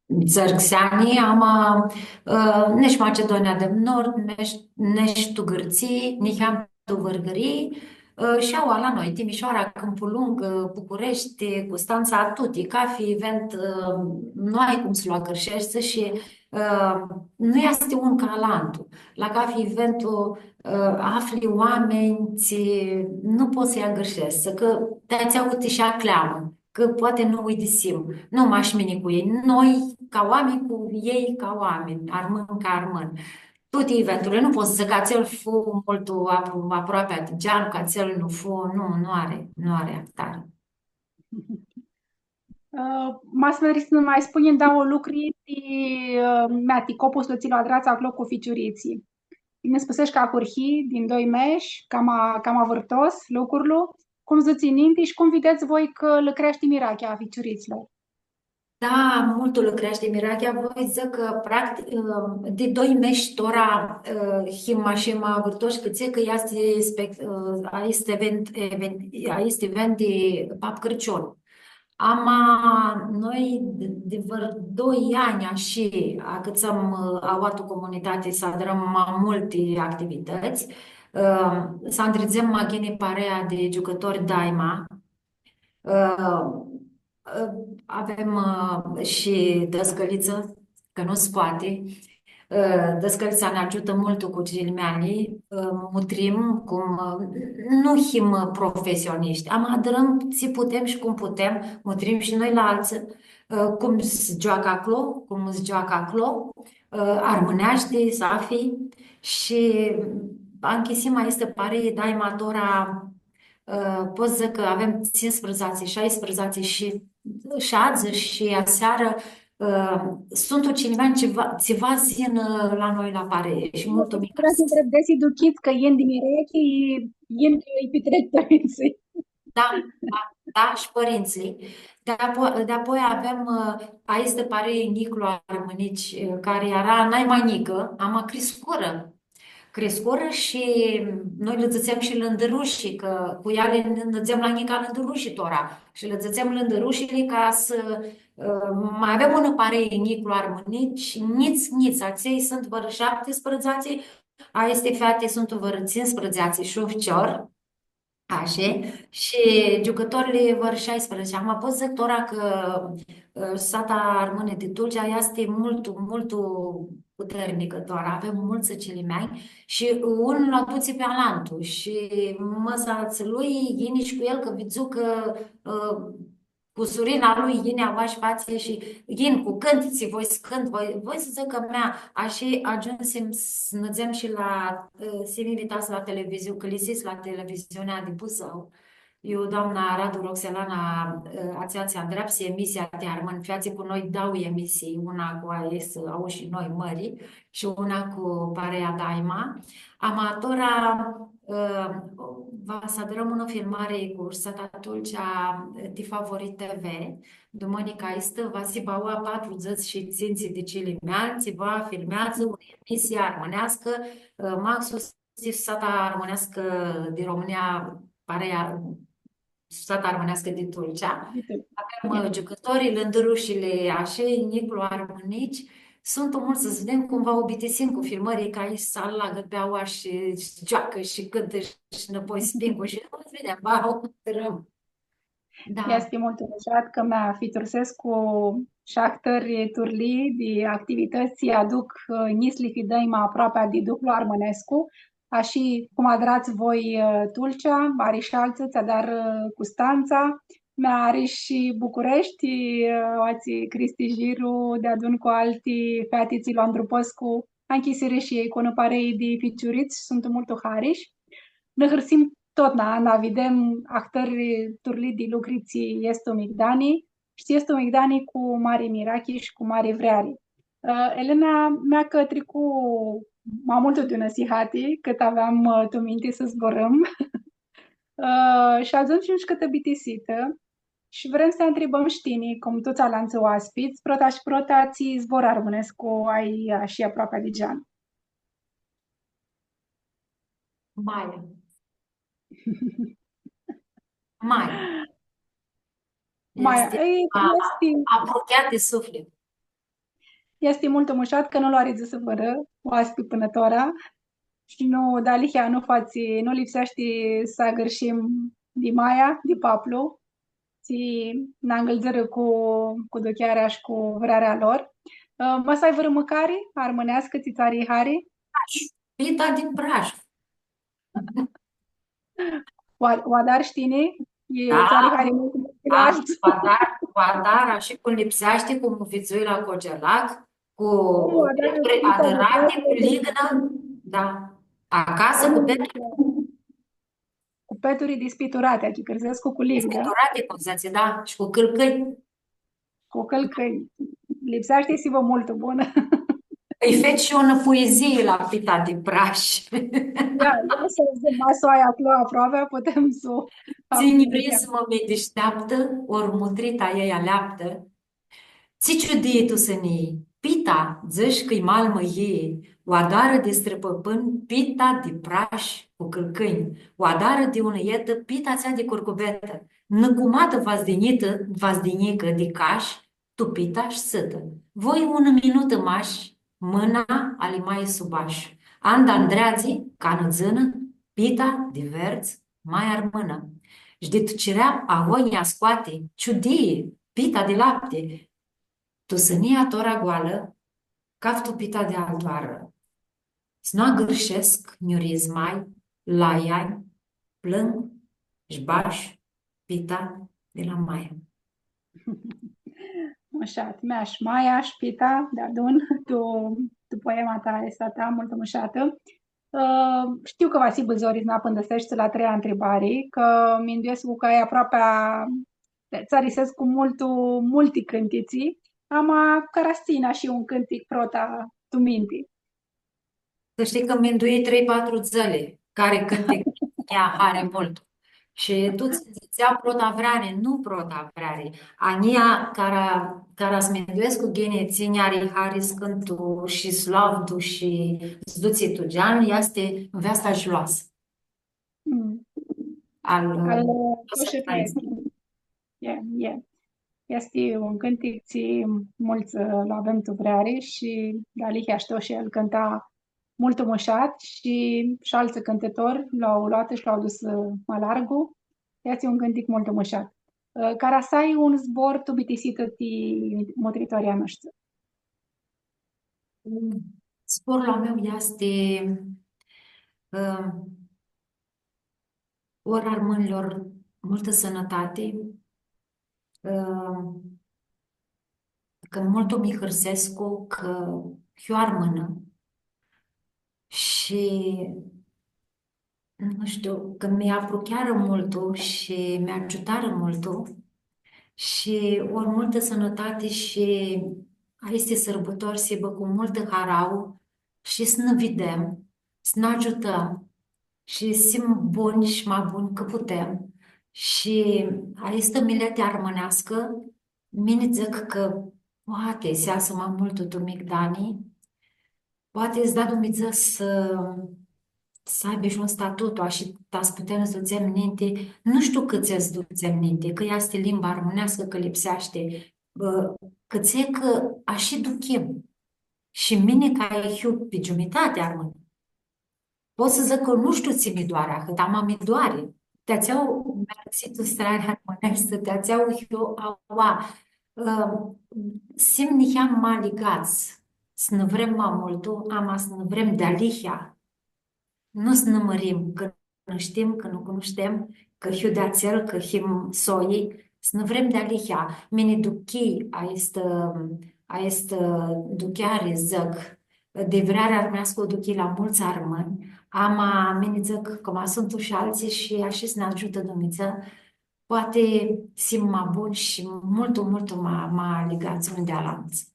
tsãri xeani, ama, ã, nesh Macedonia de Nord, nesh, nesh tu Gãrtsii, niheam tu Vãrgãrii, ã, shi aoa la noi, Timișoara, Câmpul Lung, ã, Bucureshti, Custantsa, tuti, cafi event, ã, nu ai cum s-lu agãrsheshti shi, ã, nu easti un ca alantu. La cafi event, ã, afli oaminj tsi nu pots s-lji agãrsheshti, cã ti atsea u ti shi acljamã, cã poati nu uidisim, nu mash mini cu elj, noi ca oaminj cu elj ca oaminj, armãn ca armãn. Tuti eventurli, nu pot s-dzãc cã atsel fu multu apro-, aproapea di gean, cã atsel nu fu, nu, nu ari, nu ari ahtari. Ã, ma s-nã, s-nã ma spunj dauã lucri ti, ã, mea, ti copuslu tsi lu adrats aclo cu ficiuritslji. Nã spusesh cã ahurhi di doi mesh, cama, cama vãrtos lucrul, cum dzãts ninti shi cum videts voi cã lã creashti mirachea a ficiuritslor? Da, multu lã creashti mirachea. Voi dzãc cã, practic, ã, di doi mesh tora, ã, him ashi ma vãrtoshi, cãtse cã easti spect-, ã, aestu event, event, aestu event di Pap Crãciun. Ama noi di, di vãr doi anj ashi acãtsãm, ã, aoa tu comunitati s-adrãm ma multi activitãts. Ã, s-andridzem ma ghini parea di giucãtori Daima. Ã, ã, avem, ã, shi dãscãlitsã, cã nu s-poati. Ã, dãscãlitsa nã agiutã multu cu cilimeanjlji, ã, mutrim, cum, ã, nu him, ã, profesionishti, ama adrãm tsi putem shi cum putem, mutrim shi noi la altsã, ã, cum s-gioacã aclo, cum s-gioacã aclo, ã, armãneashti, safi, shi anchisim aestã parii, Daima, tora, ã, pot s-dzãc cã avem tsisprãdzatsi, shasprãdzatsi shi, shi adzã shi asearã, ã, suntu cilimeanj tsi va, tsi va s-yinã la noi la parii shi multu mi... Vream s-ntreb, desi duchits cã yin di mirechi, yin cã lji pitrec pãrintsãlj. Da, da, da, shi pãrintsãlj. Di-apo-, di-apoi avem, ã, aestã parii Njiclu Armãnici, ã, cari eara nai ma njicã, ama criscurã. Criscurã shi noi lã dzãtsem shi lãndãrushi, cã cu eali nã, nã dzãtsem la njica lãndãrushi tora. Shi lã dzãtsem lãndãrushili ca s-, ã, ma avem unã parii Njiclu Armãnici, njits, njits, atselj suntu vãrã shaptisprãdzatsi, aesti feati suntu vãrã tsisprãdzatsi shi un ficior. Ashi, shi giucãtorlji vãr shasprãdzatsi. Ama pot s-dzãc tora cã, ã, Sutsata Armãnã di Tulcea easti multu, multu puternicã tora. Avem multsã cilimeanj shi un lu adutsi pi alantu. Shi mãsa atselui yini shi cu el, cã vidzu cã, ã, cusurina lui yini aoa shi fatsi shi yin cu cãntitsi, voi s-cãntu, voi, voi s-dzãc cã mea, ashi agiumsim s-, nã dutsem shi la, ã, s-him invitats la televiziu-, cã lipsits la televiziunea di Buzãu. Iu doamna Radu Roxelana, ã, atsea tsi andreapsi emisia ti armãnj, featsi cu noi dauã emisii, una cu aes, au shi noi mãri, shi una cu Parea Daima. Ama tora, ã, va s-adrãm unã filmari cu Sutsata Tulcea, ã, ti Favorit T V. Dumãnica aestã va s-hibã aoa patrudzãts shi tsintsi di cilimeanj, tsi va filmeadzã unã emisii armãneascã, ã, maxus ti Sutsata Armãneascã di Romãnia, Parea, Sutsata Armãneascã di Tulcea. Di Tulcea. Avem, ã, giucãtorlji, lãndurushili, ashi, njiclu armãnici. Suntu multsã, s-videm cum va u bitisim cu filmãri, cã aoa s-alagã pi aoa shi, shi gioacã shi cãntã shi nãpoi s-pingu shi s-videm, va u hotãrãm. Da. Easti multu mushat cã mea fitursescu shi ahtãri turlii di activitãts tsi aduc, ã, njitslji fidãnj ma aproapea di duhlu armãnescu, ashi cum adrats voi, ã, Tulcea, ari shi altsã, tsi adarã, ã, Custantsa, mea ari shi Bucureshti, ã, aoatsi Cristi Jiru, deadun cu alti feati tsi lu andrupãscu, anchisirã shi elj cu unã parei di ficiurits shi suntu multu harish. Nã hãrsim totna, anda videm ahtãri turlii di lucri tsi easti tu migdani, shi tsi easti tu migdani cu mari mirachi shi cu mari vreari. Ã, Elena, mea cã tricu ma multu di unã sihati, cãt aveam, ã, tu minti s-zburãm. Ã, shi agiumsim shi cãtã bitisitã. Shi vrem s-ti ntribãm shi tini, cum tuts alantsã oaspits, prota shi prota, tsi zbor armãnescu ai ashi aproapea di gean? Maia. Maia. Maia, easti, e, a-, easti aprucheat di suflit. Easti multu mushat cã nu lu ari dzãsã vãrã oaspi pãnã tora. Shi nu, dealihea nu fatsi, nu lipseashti s-agãrshim di maia, di paplu, tsi nã angãldzãrã cu, cu duchearea shi cu vrearea lor. Ã, ma s-ai vãrã mãcari armãneascã, tsi tsã ari hari? Pita di prash. U a-, u adari shi tini? E, da, tsã ari hari multu, da, u adar, u adar, ashi cum lipseashti, cum u vidzui la Cogelac, cu peturi adãrati, cu lignã, da. Acasã, cu peturi. Cu peturi dispiturati, achicãrsescu cu lignã. Dispiturati, cum dzãtsi, da, shi cu cãlcãnj. Cu cãlcãnj. Lipseashti s-hibã multu bunã. Ãlj feci shi unã puizii la pita di prash. Da, ia s-u dzãc, ma s-u ai aclo aproapea, putem s-u... Tsi njurizmã mi dishteaptã, ori mutrita ei aleaptã, tsi ciudii tu sãnii, pita, dzãsh cã-i malmã yii, u adarã di strãpãpãnj pita di prash cu cãlcãnj, u adarã di unã etã pita atsea di curcubetã, nã cumatã vazdinjitã, vazdinjicã di cash, tu pita sh-sãtã. Voi unã minutã mash, mãna ali maie s-u bash. Anda ndreadzi, ca nã dzãnã, pita di verdz, maia armãnã. Sh-di tu cireap agonjia scoati, ciudii, pita di lapti. Tu sãnia tora goalã, caftu pita di altã oarã. S-nu agãrshescu njurizma-i, laia-i, plãngu sh-bash pita di la maia. Mushat, mea sh-maia sh-pita deadun, tu, tu poema ta aestã ta, multu mushatã. Ã, shtiu cã va s-hibã zori s-nã apãndãseshti la a treia ntribari, cã minduescu cã ai aproapea, tsã arisescu multu, multi cãntitsi, ama cara s-tsã yinã shi un cãntic prota tu minti. S-shtii cã minduii trei, patru dzãli, cari cãntic nj-ari multu. Shi tuts dzãtsea prota vreari, nu prota vreari. A njia cara, cara s-minduescu ghini, tsi nj-ari hari s-cãntu shi s-lu avdu shi s-dutsi tu gean, easti Nveasta Jloasã. Mm. Al, al, ã, Toshi Toshi Taeschi. Taeschi. E, e. Easti un cãntic tsi multsã, ã, lu avem tu vreari shi dealihea shi Toshi ãl cãnta multu mushat shi, shi altsã cãntãtori lu-au loatã shi lu-au dusã ma largu. Easti un cãntic multu mushat. Ã, cara s-ai un zbor tu bitisitã ti mutritorlji a noshtri. Zborlu a meu easti, ã, ori armãnjlor multã sãnãtati, ã, cã multu mi hãrsescu cã hiu armãnã shi, nu shtiu, cã mi apruchearã multu shi mi agiutarã multu shi ori multã sãnãtati shi aesti sãrbãtori s-hibã cu multã harauã shi s-nã videm, s-nã agiutãm shi s-him buni shi ma buni cã putem. Shi aestã mileti armãneascã, mini dzãc cã poati s-easã ma multu tu migdani, poati s-da Dumnidzã s-, s-aibã shi un statutu, ashi ta s-putem s-dutsem ninti, nu shtiu cãtse s-dutsem ninti, cã easti limba armãneascã, cã lipseashti, bã, cãtse cã ashi duchim. Shi mini, ca hiu pi giumitati armãn, pot s-dzãc cã nu shtiu tsi mi doari ahãt, ama mi doari. Ti atsea mi-alãxii tu stranji armãneshti, ti atsea hiu aua, ã, s-him niheam ma ligats, s-nã vrem ma multu, ama s-nã vrem dealihea. Nu s-nã mãrim cã nu shtim, cã nu cunushtem, cã hiu di atsel, cã him soi, s-nã vrem dealihea. Mini duchii aestã, aestã ducheari, dzãc, di vreari armãneascã u duchii la multsã armãnj, ama mini dzãc cã ma suntu shi altsã shi ashi s-nã agiutã Dumnidzã, poati s-him ma buni shi multu, multu ma, ma ligats unã di alantsã.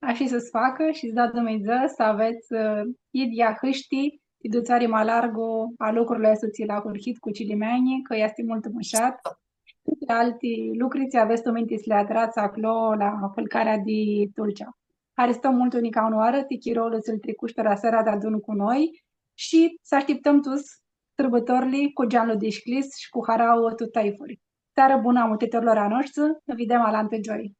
Ashi s-facã shi s-da Dumnidzã s-avets, ã, idyea hãshti ti dutseari ma largu a lucrului aestu tsi lu ahurhits cu cilimeanjlji, cã easti multu mushat. Tuti alti lucri tsi avets tu minti s-li adrats aclo la fãlcarea di Tulcea. Haristo multu nica unãoarã ti chirolu tsi-l tricush tora seara deadun cu noi shi s-ashtiptãm tuts sãrbãtorli cu geanlu dishcljis shi cu harauã tu taifuri. Searã bunã a mutritorlor a noshtri, nã videm alantã gioi.